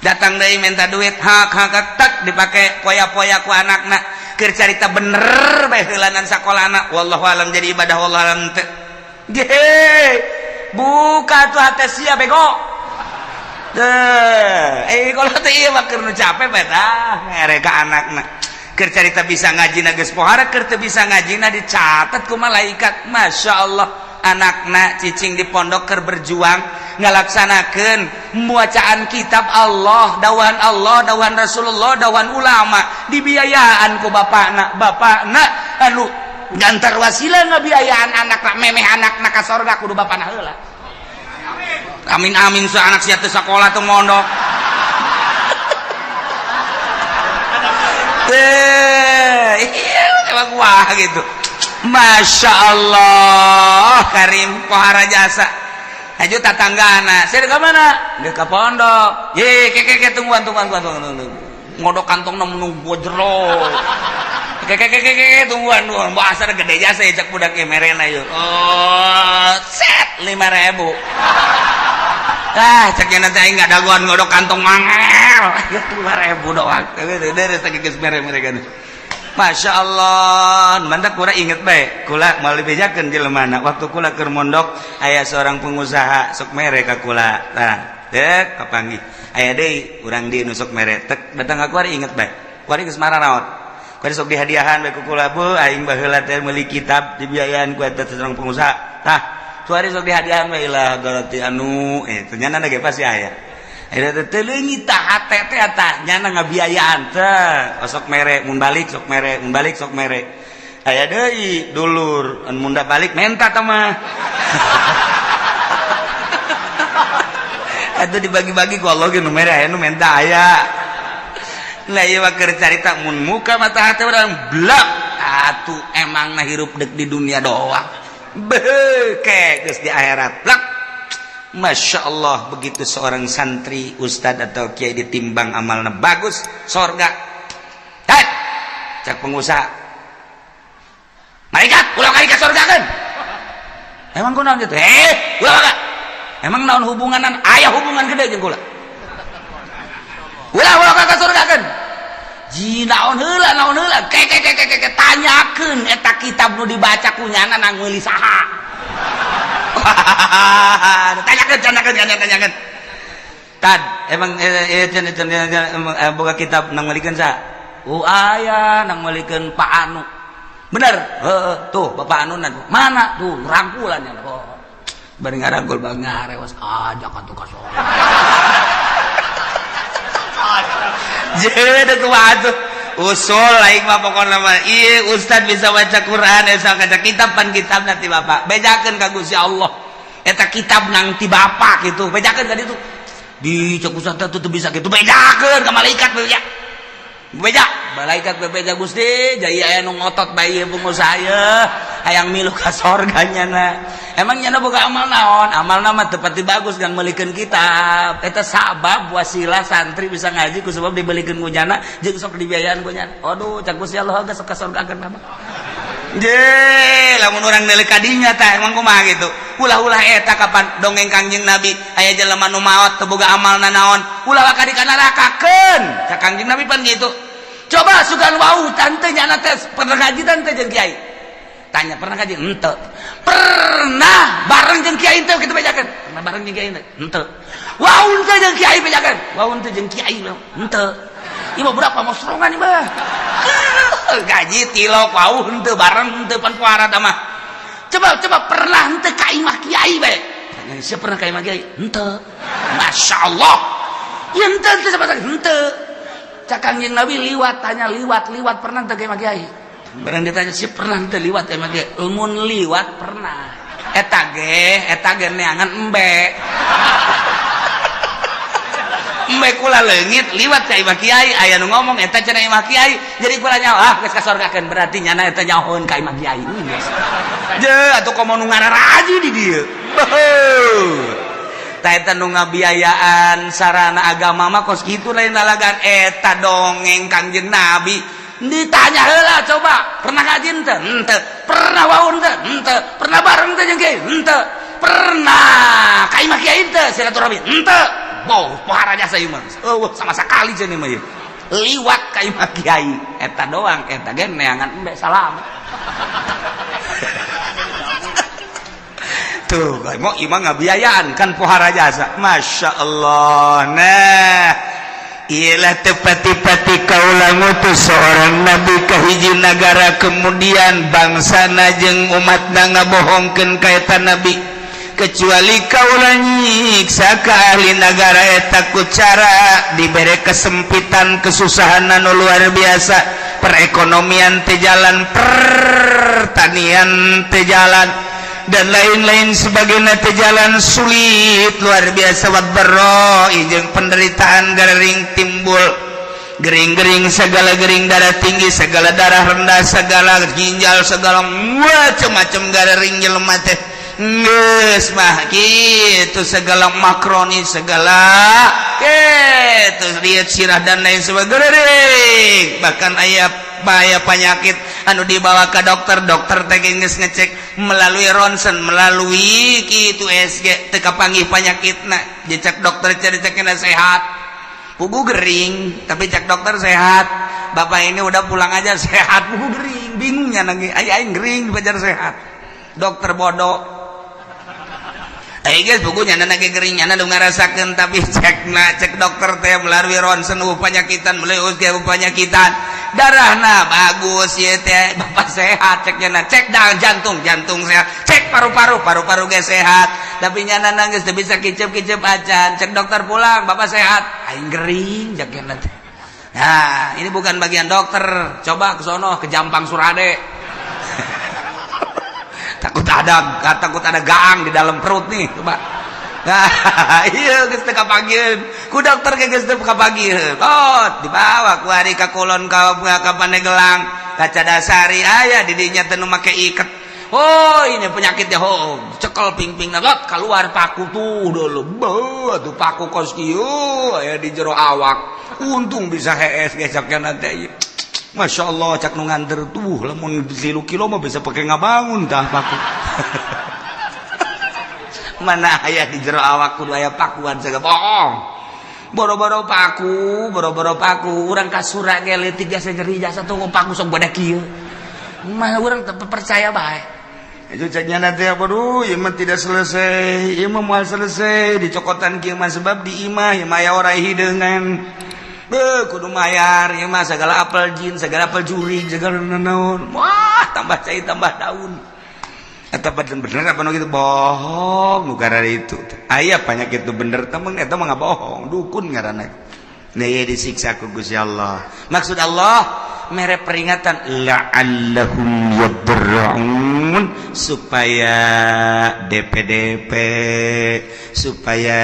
S3: Datang deui minta duit hak hak tak dipake poya-poya ku anakna keur carita bener bae heulanan sakolana, wallahu a'lam jadi ibadah, wallahu a'lam teu. Ge buka tuh hate sia bego. Teu kalau teh ieu mah keur nu capek bae tah mere ka anakna. Keur carita bisa ngaji na geus pohara, keur teu bisa ngaji na dicatat ku malaikat. Masya Allah, anakna cicing di pondok keur berjuang ngalaksanakeun bacaan kitab Allah, dawan Allah, dawan Rasulullah, dawan ulama, dibiayaan ku bapakna. Bapakna anu gantar wasilah ngabiayaan anakna, memeh anakna ka sorga kudu bapakna heula. Amin amin sa anak sia teu sakola teu mondok. Teh, iya emang wah gitu. Masya Allah, Karim pohara jasa. Haju tatanggana, saya ke mana? Dia ke pondok. Ye, ke ke ke tungguan tungguan tungguan tungguan tungguan. Ngodok kantong nunggu jero. Ke ke ke ke ke tungguan tungguan. Bahasa gede jasa ya cak budak merena yuk. Oh, set 5.000. Ah, cek nanti aing nggak dagoan ngodok kantong mangel. Ya 5.000 doang. Dari segi geus mere mereka. Masya Allah, mantap kula inget bae. Kula mau dibejakeun jelema waktu kula keur mondok aya seorang pengusaha sok mere ka kula. Tah, dek kapanggih. Aya deui urang di nu sok mere. Tek datang ka kuari inget bae. Kuari geus mararaot. Kuari sok dihadiahan bae ku kula, bu aing baheula teh meuli kitab dibiayaan ku eta seorang pengusaha. Tah, kuari sok dihadiahan bae lah berarti anu ternyata ge pasti aya. Eta teh leungit tah hate teh tah nyana ngabiayaan teh sok mere mun balik sok mere mun balik sok mere. Aya deui dulur anu mun balik menta tah mah. Atuh dibagi-bagi ku Allah ge nu mere aya nu menta aya. Lah ieu mah keur carita mun muka mata hate urang blak atuh emangna hirup deuk di dunia doang. Beuh ke geus di akhirat blak. Masya Allah, begitu seorang santri, ustad atau kiai ditimbang amalnya bagus, sorga. Hei, cak pengusaha, malaikat, ulah kali ke sorga kan? Emang kunaon gitu? Eh, ulah kagak. Emang naon hubunganan? Aya hubungan gede jeung kula. Ulah ulah ka sorga kan? Ji naon heula, naon heula? Ke ke ke ke ke tanyakeun eta kitab nu dibaca ku nyana nang meuli saha. Tanyakan, tanyakan, tanyakan, tanyakan. Tad, emang boga kitab nang melikeun sa? Oh aya nang melikeun Pak Anu. Bener? Heeh, tuh Bapak Anu nan. Mana? Tuh rangkulan ya. Oh. Bari ngarangkul bang ngarewas ajak atuh ka sorga. Jeung kumaha atuh? Usul lain mah pokokna mah ieu ustad bisa baca Quran esa kaca kitab pan kitab nanti bapak bejakeun ka Gusti Allah eta kitab nang ti bapak gitu bejakeun ka ditu di cek ustad teh teu bisa kitu bejakeun ka malaikat beja beja malaikat bebeja Gusti jaya aya nu ngotot bae ieu pengusaha ieu hayang milu ka sorga nyana emang nyana boga amal naon amalna mah teu pati bagus kan meulikeun kitab eta sabab wasilah santri bisa ngaji ku sebab dibelikeun ku nyana jeung sok dibiayaan ku nyana aduh cak Gusti Allah geus ka sorgakeun mah je lamun urang neuleuh ka dinya tah emang kumaha gitu ulah-ulah eta kapan dongeng Kangjeng Nabi aya jelema nu maot teu boga amalna naon ulah ka di ka nerakakeun cak Kangjeng Nabi pan gitu coba sugan wau tante nyana teh pernah ngaji tante jeung kiai tanya pernah ngaji henteu pernah bareng jeung kiai teu kitu bejakeun pernah bareng jeung kiai henteu wau teu jeung kiai bejakeun wau teu jeung kiai henteu ieu mah berapa mosrongan ieu mah gaji tilok wau henteu bareng henteu pan puara tah mah coba coba pernah henteu ka imah kiai bae tanya sia pernah ka imah kiai henteu masyaallah ieu henteu henteu sama henteu cak Kangjeng Nabi liwat tanya liwat liwat pernah teu ka imah kiai barang ditanya sih pernah teu liwat ka imah kiai mun liwat pernah eta ge neangan embe embe kula leungit liwat ka imah kiai aya nu ngomong eta cenah imah kiai jadi kula nyaho ah geus kasorgakeun berarti nyana eta nyahoeun ka imah kiai je atuh komo nu ngararaji di dieu tah eta nu ngabiayaan sarana agama mah kos kitu lain lalagan eta dongeng Kangjeng Nabi ditanya heula coba pernah ngaji henteu henteu pernah waun teu henteu pernah bareng teu jeung kiai henteu pernah ka imah kiai teu silaturahmi henteu boh pohara jasa ieu mah eueuh sama sakali cenah mah ieu liwat ka imah kiai eta doang eta ge neangan embe salam tuh mau imah ngabiayaan kan pohara jasa Masya Allah. Nah Ialah tepati-pati kaula ngutus seorang nabi ke hiji negara, kemudian bangsa jeung umat ngabohongkeun ka eta nabi, kecuali kaula nyiksa ka ahli negara eta ku cara diberi kesempitan, kesusahan anu luar biasa, perekonomian teu jalan, pertanian teu jalan, dan lain-lain sebagainya teu jalan, sulit luar biasa, wadh-dharra jeung penderitaan gering timbul, gering-gering segala, gering darah tinggi segala, darah rendah segala, ginjal segala, macam-macam gering jelema teh. Geus mah gitu segala, makroni segala gitu, lihat sirah dan lain sebagainya. Bahkan aya bahaya penyakit anu dibawa ke dokter, dokter teh geus ngecek melalui rontgen, melalui kitu USG, teu kapanggih penyakitna. Dicek dokter, cari cekna sehat, pugu gering, tapi cek dokter sehat. "Bapak ini udah pulang aja, sehat." Pugu gering, bingungnya lagi aya aing gering dipajar sehat, dokter bodoh. Eh guys, bukunya lagi gering, nyana nu ngarasakeun, tapi cek na cek dokter teh melalui rontgen penyakitan, melalui USG penyakitan, darahna bagus ya teh, "Bapak sehat," ceknya na. Cek dah jantung, jantung sehat. Cek paru-paru, paru-paru ge sehat, tapi nyana nangis teu bisa kicep-kicep acan. Cek dokter, "Pulang, bapak sehat." Aing gering ceknya teh. Nah, ini bukan bagian dokter. Coba ke sono, ke Jampang Surade, takut ada gaang di dalam perut nih, coba. Nah, iya, geus teu kapanggieun ku dokter ge, geus teu kapanggieun. Oh, dibawa ku hari ka kulon, ka Pandeglang, ka Cadasari, aya di dinya teh nu make iket. Oh, ini penyakitnya. Oh, cekel pingping lot, keluar paku tuh dulu. Beuh, tuh paku kos kieu aya di jero awak. Untung bisa hees ge cakna teh. Masya Allah, cak nu nganter tuh, lamun 3 kilo mah bisa pakai ngabangun tah paku. Mana aya di jero awak kudu aya pakuan segala, bohong. Boro-boro paku, boro-boro paku, urang kasura ge leutik jasa nyeri jasa tuh paku sok badak kieu. Mah urang teu percaya bae. Itu ceknya nanti apa, duh, ieu mah tidak selesai, ieu mah moal selesai dicokotan kieu mah, sebab di imah ieu mah aya orai hideungan. Beuh, kudu mayar ieu mah segala, apel jin segala, apel jurig segala, naon. Wah, tambah cai tambah daun. Eta bener apa nu gitu, bohong nu itu. Aya penyakit itu bener temen, eta mah bohong, dukun ngaranna. Nah, disiksa ku Gusti Allah. Maksud Allah mere peringatan la'allahum yadarra'un, supaya DPDP, supaya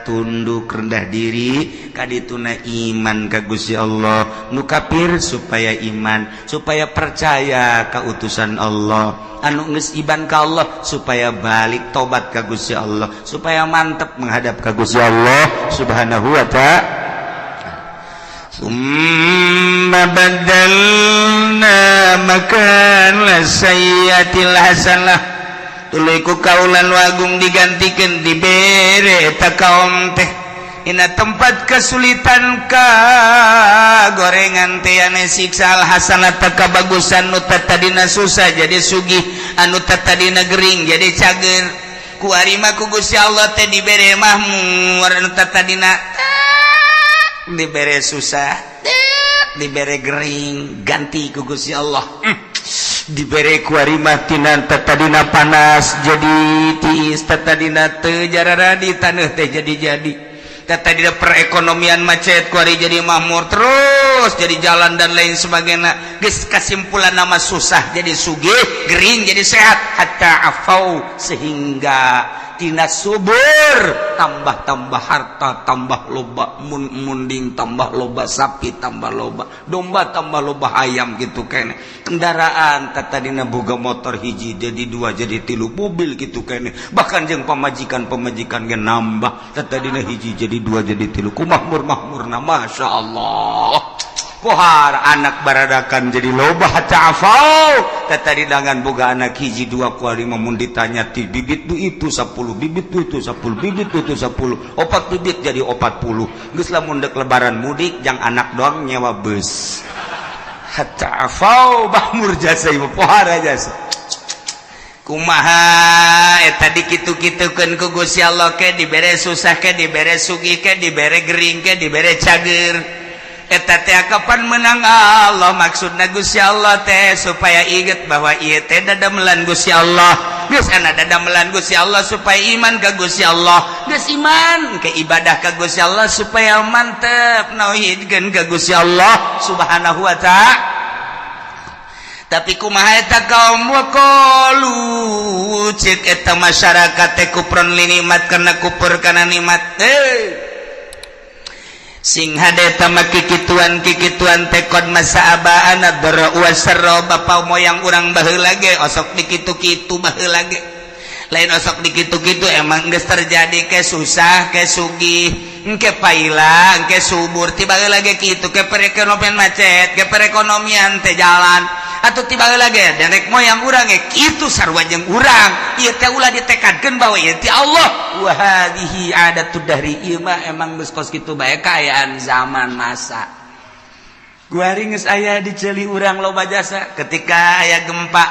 S3: tunduk rendah diri kadituna iman ka Gusti Allah. Nu kafir supaya iman, supaya percaya ka utusan Allah. Anu geus iman ka Allah supaya balik tobat ka Gusti Allah, supaya mantep menghadap ka Gusti Allah Subhanahu wa Ta'ala. ثم بدلنا مكان السيئة الحسنة, tuluy ku kaula nu agung digantikan, dibere eta kaum teh ina tempat kesulitan ka gorengan teh ane siksa, al hasanata kabagusan. Nu tadina susah jadi sugih, anu tadina gering jadi cager. Ku arima ku Gusti Allah teh dibere mahmur. Anu tadina dibere susah, dibere gering, ganti ku Gusti Allah. Dibere ku arima tina tadina panas jadi tiis, tadina teu jararadi taneuh teh jadi jadi, tadina perekonomian macet, kuari jadi makmur terus, jadi jalan dan lain sebagainya. Geus kesimpulan nama susah jadi sugih, gering jadi sehat, hatta afau, sehingga tina subur tambah-tambah, harta tambah loba, mun munding tambah loba, sapi tambah loba, domba tambah loba, ayam gitu kene, kendaraan tadina boga motor hiji jadi dua, jadi tilu, mobil gitu kene. Bahkan jeung pamajikan, pamajikan ge nambah, tadina hiji jadi dua, jadi tilu. Ku makmur makmurna, Masya Allah. Pohar anak baradakan jadi loba, hatta afau. Tadi dangan boga anak hiji dua, kuari mun ditanya ti bibit du itu 10 bibit, du itu 10 bibit, du itu 10, opat bibit jadi 40. Geus lamun dek lebaran mudik jang anak doang nyewa bus. Hatta afau, makmur jasa ieu, pohara jasa. Kumaha eta dikitu-kitukeun ku Gusti Allah, ke dibere susah, ke dibere sugih, ke dibere gering, ke dibere cager, eta teh kapan menang Allah? Maksudna Gusti Allah teh supaya inget bahwa ieu teh dadamelan Gusti Allah. Geus ana dadamelan Gusti Allah supaya iman ka Gusti Allah. Geus iman ke ibadah ka Gusti Allah supaya mantep nauhidkeun ka Gusti Allah Subhanahu wa Ta'ala. Tapi kumaha eta kaum? Waqalu, cek eta masyarakat teh, kufron li nikmat, karena kufur kana nikmat. Eh, sing hade eta mah kikituan kikituan teh qad massa abaana dharra wasarra, bapa moyang urang baheula ge osok dikitu-kitu baheula ge. Lain osok dikitu-kitu, emang geus terjadi, ke susah ke sugih, engke paila engke subur, tiba lagi kitu, ke perekonomian macet, ke perekonomian teh jalan atau tiba lagi nenek moyang urang ge kitu, sarua jeung urang. Ieu teh ulah ditekadkeun bahwa ieu ti Allah. Wa hadhihi adatud dahri, ieu mah emang geus kos kitu bae kaayaan zaman masa. Kuari geus aya di ceuli urang loba jasa. Ketika aya gempa,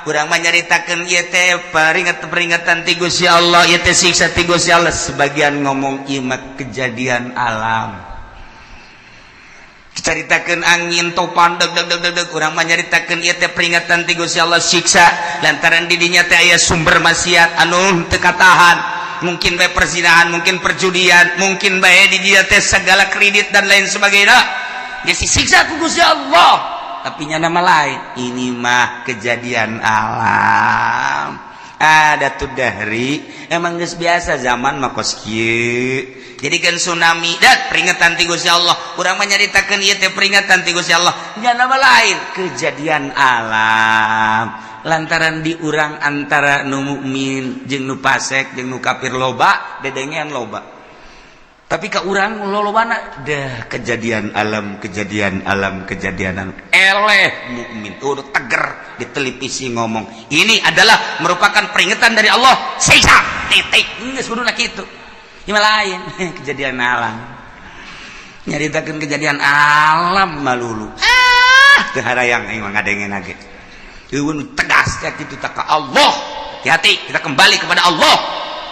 S3: urang mah nyaritakeun ieu teh peringatan-peringatan ti Gusti Allah, ieu teh siksa ti Gusti Allah. Sebagian ngomong ieu mah kejadian alam. Caritakeun angin topan deg deg deg deg deg, urang mah nyaritakeun ieu teh peringatan ti Gusti Allah, siksa, lantaran di dinya teh aya sumber maksiat anu teu katahan, mungkin bae perzinahan, mungkin perjudian, mungkin bae di dinya teh segala kredit dan lain sebagainya. Geus disiksa ku Gusti Allah. Tapi nya nama lain, ini mah kejadian alam, ada tuh dari emang geus biasa zaman mah kos kieu. Jadi kan tsunami dat peringatan ti Gusti Allah, urang mah nyaritakeun ieu teh peringatan ti Gusti Allah, nya nama lain kejadian alam, lantaran di urang antara nu mukmin jeung nu fasik jeung nu kafir loba dedengean loba. Tapi ke urang lolobana dah kejadian alam, kejadian alam, kejadian alam. Eleh mukmin udah teger di televisi ngomong ini adalah merupakan peringatan dari Allah, siksa, titik. Geus kuduna kitu. Ieu lain kejadian alam, nyaritakeun kejadian alam malulu. Ah, teu harayang aing mah ngadenge ge. Eueun tegas ya kitu tak ka Allah. Hati-hati, kita kembali kepada Allah.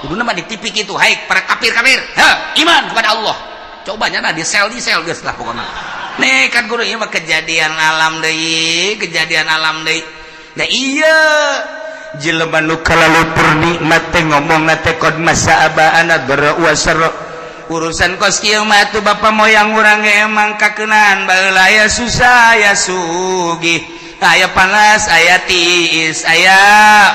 S3: Kuduna mah di TV kitu, hai para kafir-kafir, ha, iman kepada Allah. Coba nya di sel, di sel geus lah pokokna. Nih kan guru, ieu mah kejadian alam deui, kejadian alam deui. Nah, iya jelema nu kalalupur nikmat teh ngomong teh qad massa abaana dharra wasarra. Urusan kos kieu mah tuh bapa moyang urang ge emang kakeunaan baheula, aya susah aya sugih, aya panas aya tiis, aya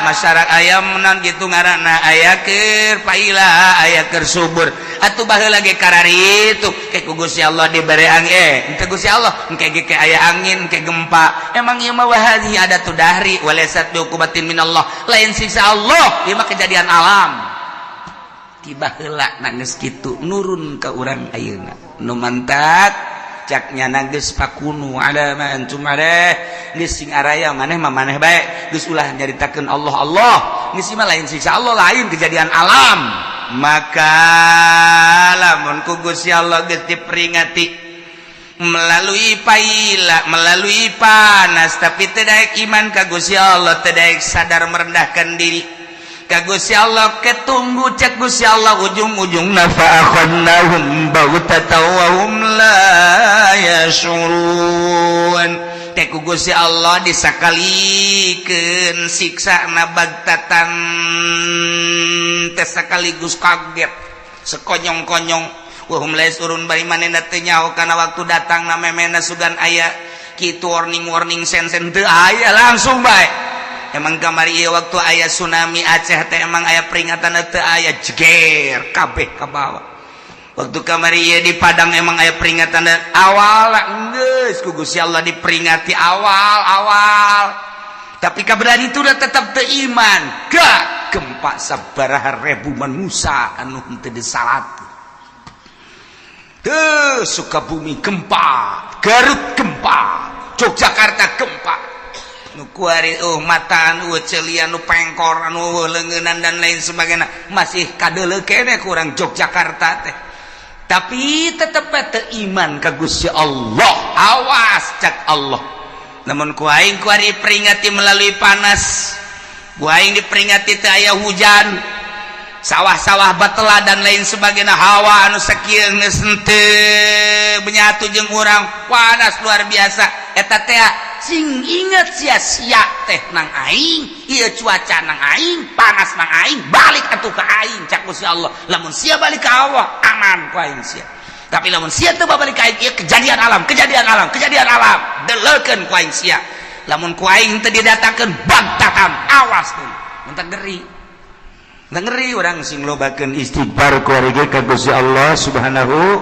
S3: masyarakat aya menan gitu ngaranna, aya keur paila aya keur subur. Atuh baheula ge kararitu ke ku Gusti Allah dibere angin, eh henteu Gusti Allah engke ge ke aya angin ke gempa. Emang ieu mah wahadhi adatud dahri walaysat biuqubatin minallah, lain siksa Allah, ieu mah kejadian alam. Tiba heula nangis kitu nurun ke urang ayeuna nu mantak caknya geus fakunu ala ma antum alaih, geus sing araya maneh mah maneh bae, geus ulah nyaritakeun Allah Allah, geus mah lain siksa Allah, lain kejadian alam. Maka lamun ku Gusti Allah geus diperingati melalui paila, melalui panas, tapi tidak iman ka Gusti Allah, tidak sadar merendahkan diri ka Gusti Allah, ketunggu cek Gusti Allah ujung-ujung fa akhadnahum baghtatan wa hum la yash'urun teh ku Gusti Allah disakalikeun siksa na bagtatan teh sekaligus kaget sekonyong-konyong, wa hum la yash'urun, bari manehna teu nyaho kana waktu datang na memena sugan aya kitu warning warning sen sen teu aya, langsung bae. Emang kamari ieu waktu aya tsunami Aceh teh emang aya peringatan teu aya, jeger kabeh ka bawah. Waktu kamari ieu di Padang emang aya peringatan awal, geus ku Gusti Allah diperingati awal awal, tapi kaberan itu udah tetap teu iman, gak gempa sabaraha ribu manusia anu henteu disalat. Tuh Sukabumi gempa, Garut gempa, Yogyakarta gempa, nu kuari oh mataan uh celian nu pengkor anu leungeunnan dan lain sebagainya, masih kadeuleu kene kurang Yogyakarta teh, tapi tetep teu iman ka Gusti Allah. Awas cak Allah, namun ku aing kuari peringati melalui panas.
S2: Ku aing diperingati teu aya hujan, sawah-sawah batela dan lain sebagainya. Hawa anu sakieu geus henteu menyatu jeung urang, panas luar biasa. Eta teh sing inget sia-sia teh nang aing, ieu cuaca nang aing, panas nang aing, balik atuh ka aing, cak Gusti Allah. Lamun sia balik ka Allah, aman ku aing sia. Tapi lamun sia teu balik ka aing, ieu kejadian alam, kejadian alam, kejadian alam, deleukeun ku aing sia. Lamun ku aing teu didatangkeun bagtatan, awas tuh. Mun ngeri.
S3: Ngeri urang sing lobakeun istighfar ku ka Gusti Allah Subhanahu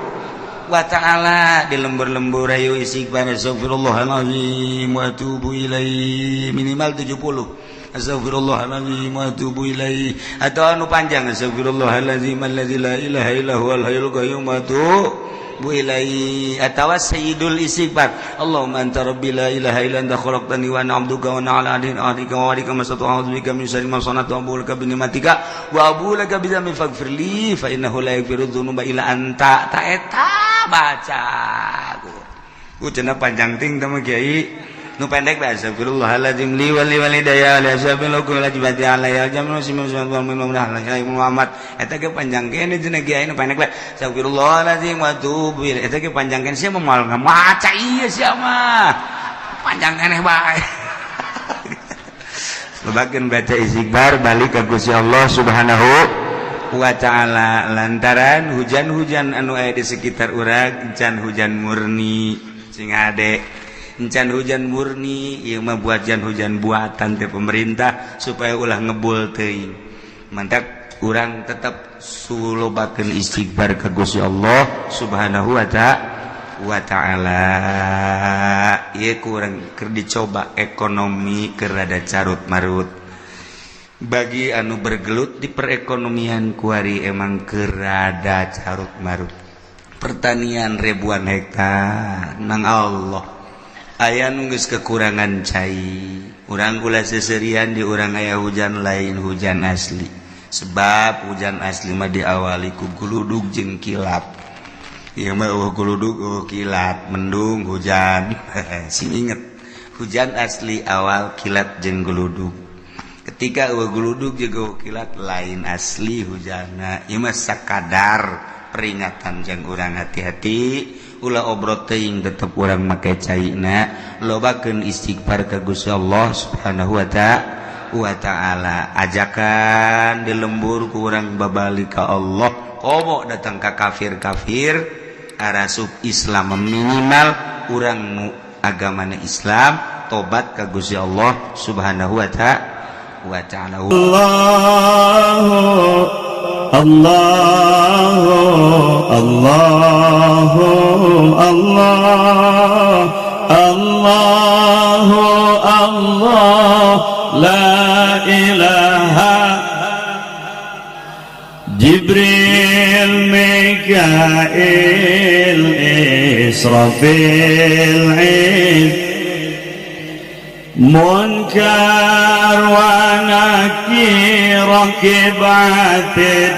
S3: wa ta'ala. Di lembur-lembur ayo istighfar, astagfirullahalazim wa atubu ilaih, minimal 70, astagfirullahalazim wa atubu ilaih, atau anu panjang, astagfirullahalazim allazi la ilaha illa huwal hayyul qayyum wa atubu ilaih, atawa sayyidul istighfar, Allahumma anta rabbi la ilaha illa anta khalaqtani wa ana 'abduka wa ana 'ala ahdika wa wa'dika mastata'tu, a'udzu bika min syarri ma sana'tu, abu'u laka bi ni'matika wa abu'u laka bi dzambi, faghfir li fa innahu la yaghfiru dzunuba illa anta. Ta eta baca ku cenah panjang ting teh mah, kiai. Nu pendek bae, astagfirullahaladzim li wa li walidayya li ashabil hukum wajibati alayya jamu Muhammad. Eta ge panjang kene cenah kiai. Nu pendek bae, astagfirullahaladzim wa atubu ilaih. Eta ge panjang kene, sia moal ngamaca ieu, sia mah panjang keneh bae. Lobakeun baca istighfar, balik ka Gusti Allah Subhanahu wa ta'ala, lantaran hujan-hujan anu aya di sekitar urang encan hujan murni. Sing ade, encan hujan murni. Ieu mah buat hujan buatan teh pemerintah supaya ulah ngebul teuing. Mantap, urang tetap sulobakeun istighfar ka Gusti Allah Subhanahu wa ta'ala. Ieu kurang keur dicoba, ekonomi keur rada carut marut. Bagi anu bergelut di perekonomian, kuari emang keur rada carut marut. Pertanian ribuan hektar nang Allah aya nu geus kekurangan cai. Urang ulah seserian, di urang aya hujan, lain hujan asli, sebab hujan asli mah diawali ku guludug jeung kilat. Ieu mah euweuh guludug, euweuh kilat, mendung hujan. Sing inget, hujan asli awal kilat jeung guludug. Ketika euweuh guludug jeung euweuh kilat, lain asli hujanna. Ieu mah sakadar peringatan jang urang hati-hati, ulah obrot teuing, tetep urang make caina, lobakeun istighfar ka Gusti Allah Subhanahu wa ta'ala. Ajakan di lembur ku urang babalik ka Allah, komo datang ka kafir-kafir arasup Islam, minimal urang nu agamana Islam tobat ka Gusti Allah Subhanahu wa ta'ala.
S5: Allah Allah Allah Allah Allah Allah la ilaha. Jibril, Mikail, Israfil, Munkar wa Nakir, Raqib, Atid.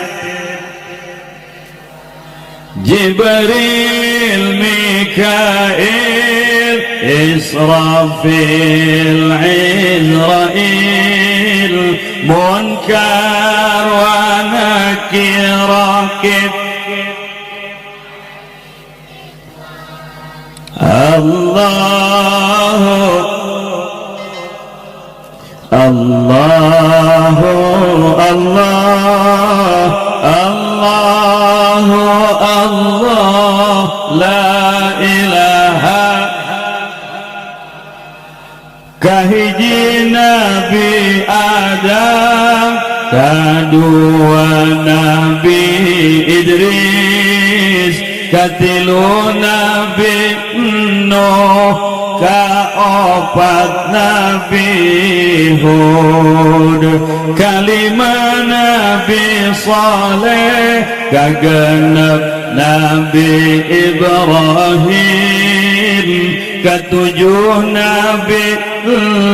S5: Jibril, Mikail, Israfil, Izrail, Munkar wa Nakir, Raqib. Allah Allah Allah Allah Allah la ilaha. Kahiji Nabi Adam, kadua Nabi Idris, katilu Nabi Nuh, kaopat Nabi Hud, kalima Nabi Saleh, kagenep Nabi Ibrahim, ketujuh Nabi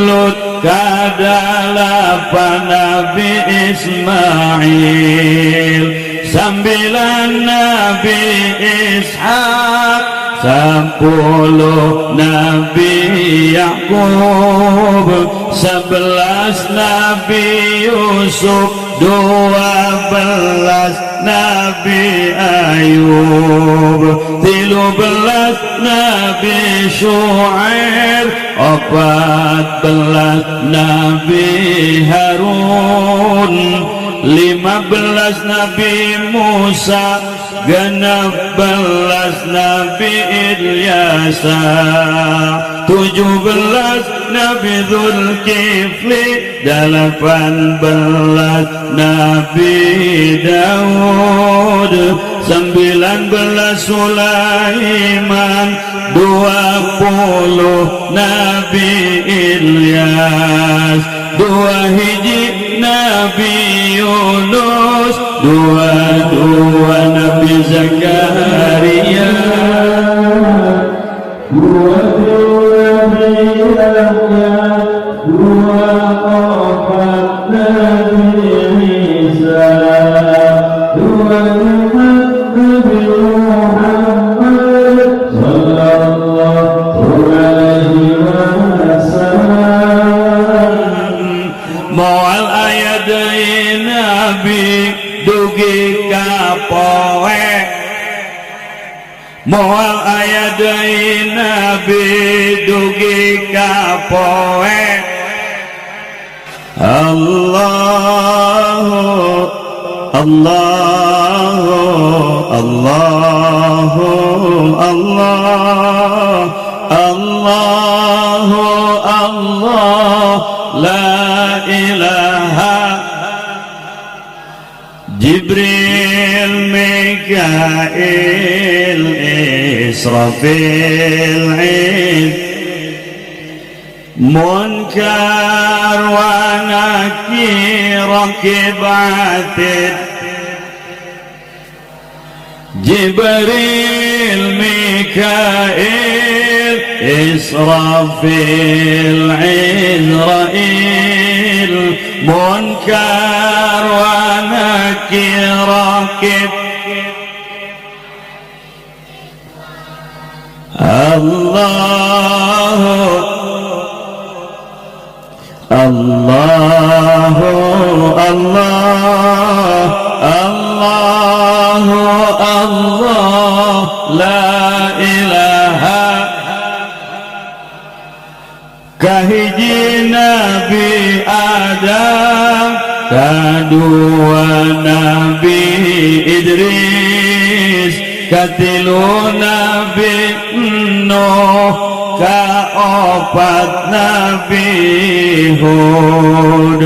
S5: Lut, kadalapan Nabi Ismail, sambilan Nabi Ishak, 10 Nabi Yakub. 11 Nabi Yusuf, 12 Nabi Ayub, 13 Nabi Syuaib, 14 Nabi Harun, 15 Nabi Musa, 16 Nabi Ilyasa, 17 Nabi Zulkifli, 18 Nabi Daud, 19 Sulaiman, 20 Nabi Ilyas, 2 Nabi Yunus, 22 Nabi Zakaria,
S6: 23 Nabi Yahya, 24 Nabi Isa, 25 Nabi Muhammad sallallahu alaihi wasallam.
S5: Moal aya deui nabi dugi ka poe, moal aya deui nabi dugi ka poe. Allahu Allahu Allahu Allah Allahu Allah la ilaha. Jibril, Mikail, Israfil, Munkar wa Nakir, Raqib, Atid, Jibril, Mikail, Israfil, Izrail, Munkar wa Nakir, Raqib. Allahu Allahu Allah Allahu Allah la ilaha. Kahiji Nabi Adam, kadua Nabi Idris, katilu Nabi Nuh, kaopat Nabi Hud,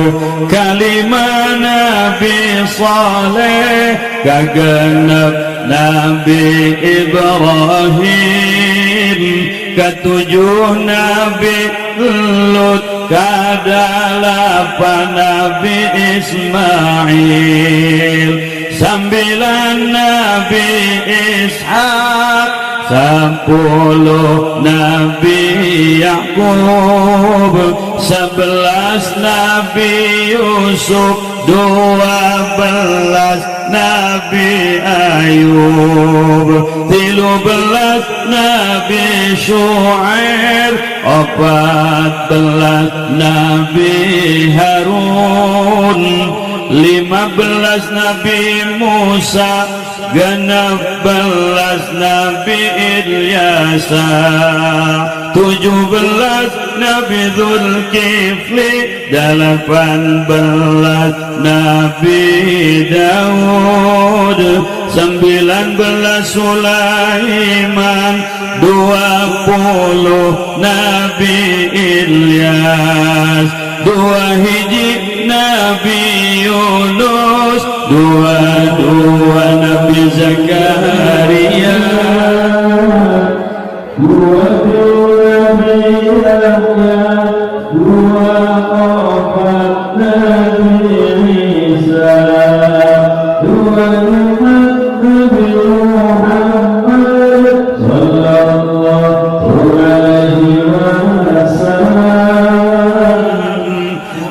S5: kalima Nabi Saleh, kagenep Nabi Ibrahim, ketujuh Nabi Lut, kadalapan Nabi Ismail, 9 Nabi Ishak, 10 Nabi Yakub, 11 Nabi Yusuf, 12 Nabi Ayub, 13 Nabi Syuaib, 14 Nabi Harun, 15 Nabi Musa, 16 Nabi Ilyasa, 17 Nabi Zulkifli, 18 Nabi Daud, 19 Sulaiman, 20 Nabi Ilyas, 2 Nabi Yunus, 22 Nabi Zakaria,
S6: 23 Nabi Yahya, 24 Nabi Isa, 25 Nabi Muhammad sallallahu alaihi wasallam.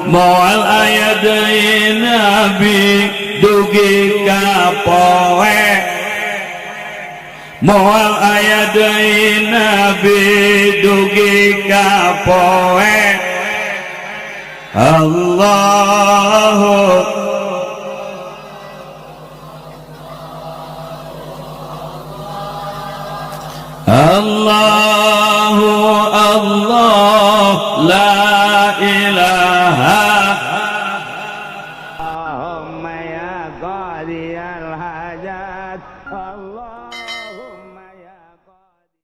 S5: Moal aya deui nabi dugi ka poe, moal aya deui nabi dugi ka poe. Allahu Allah.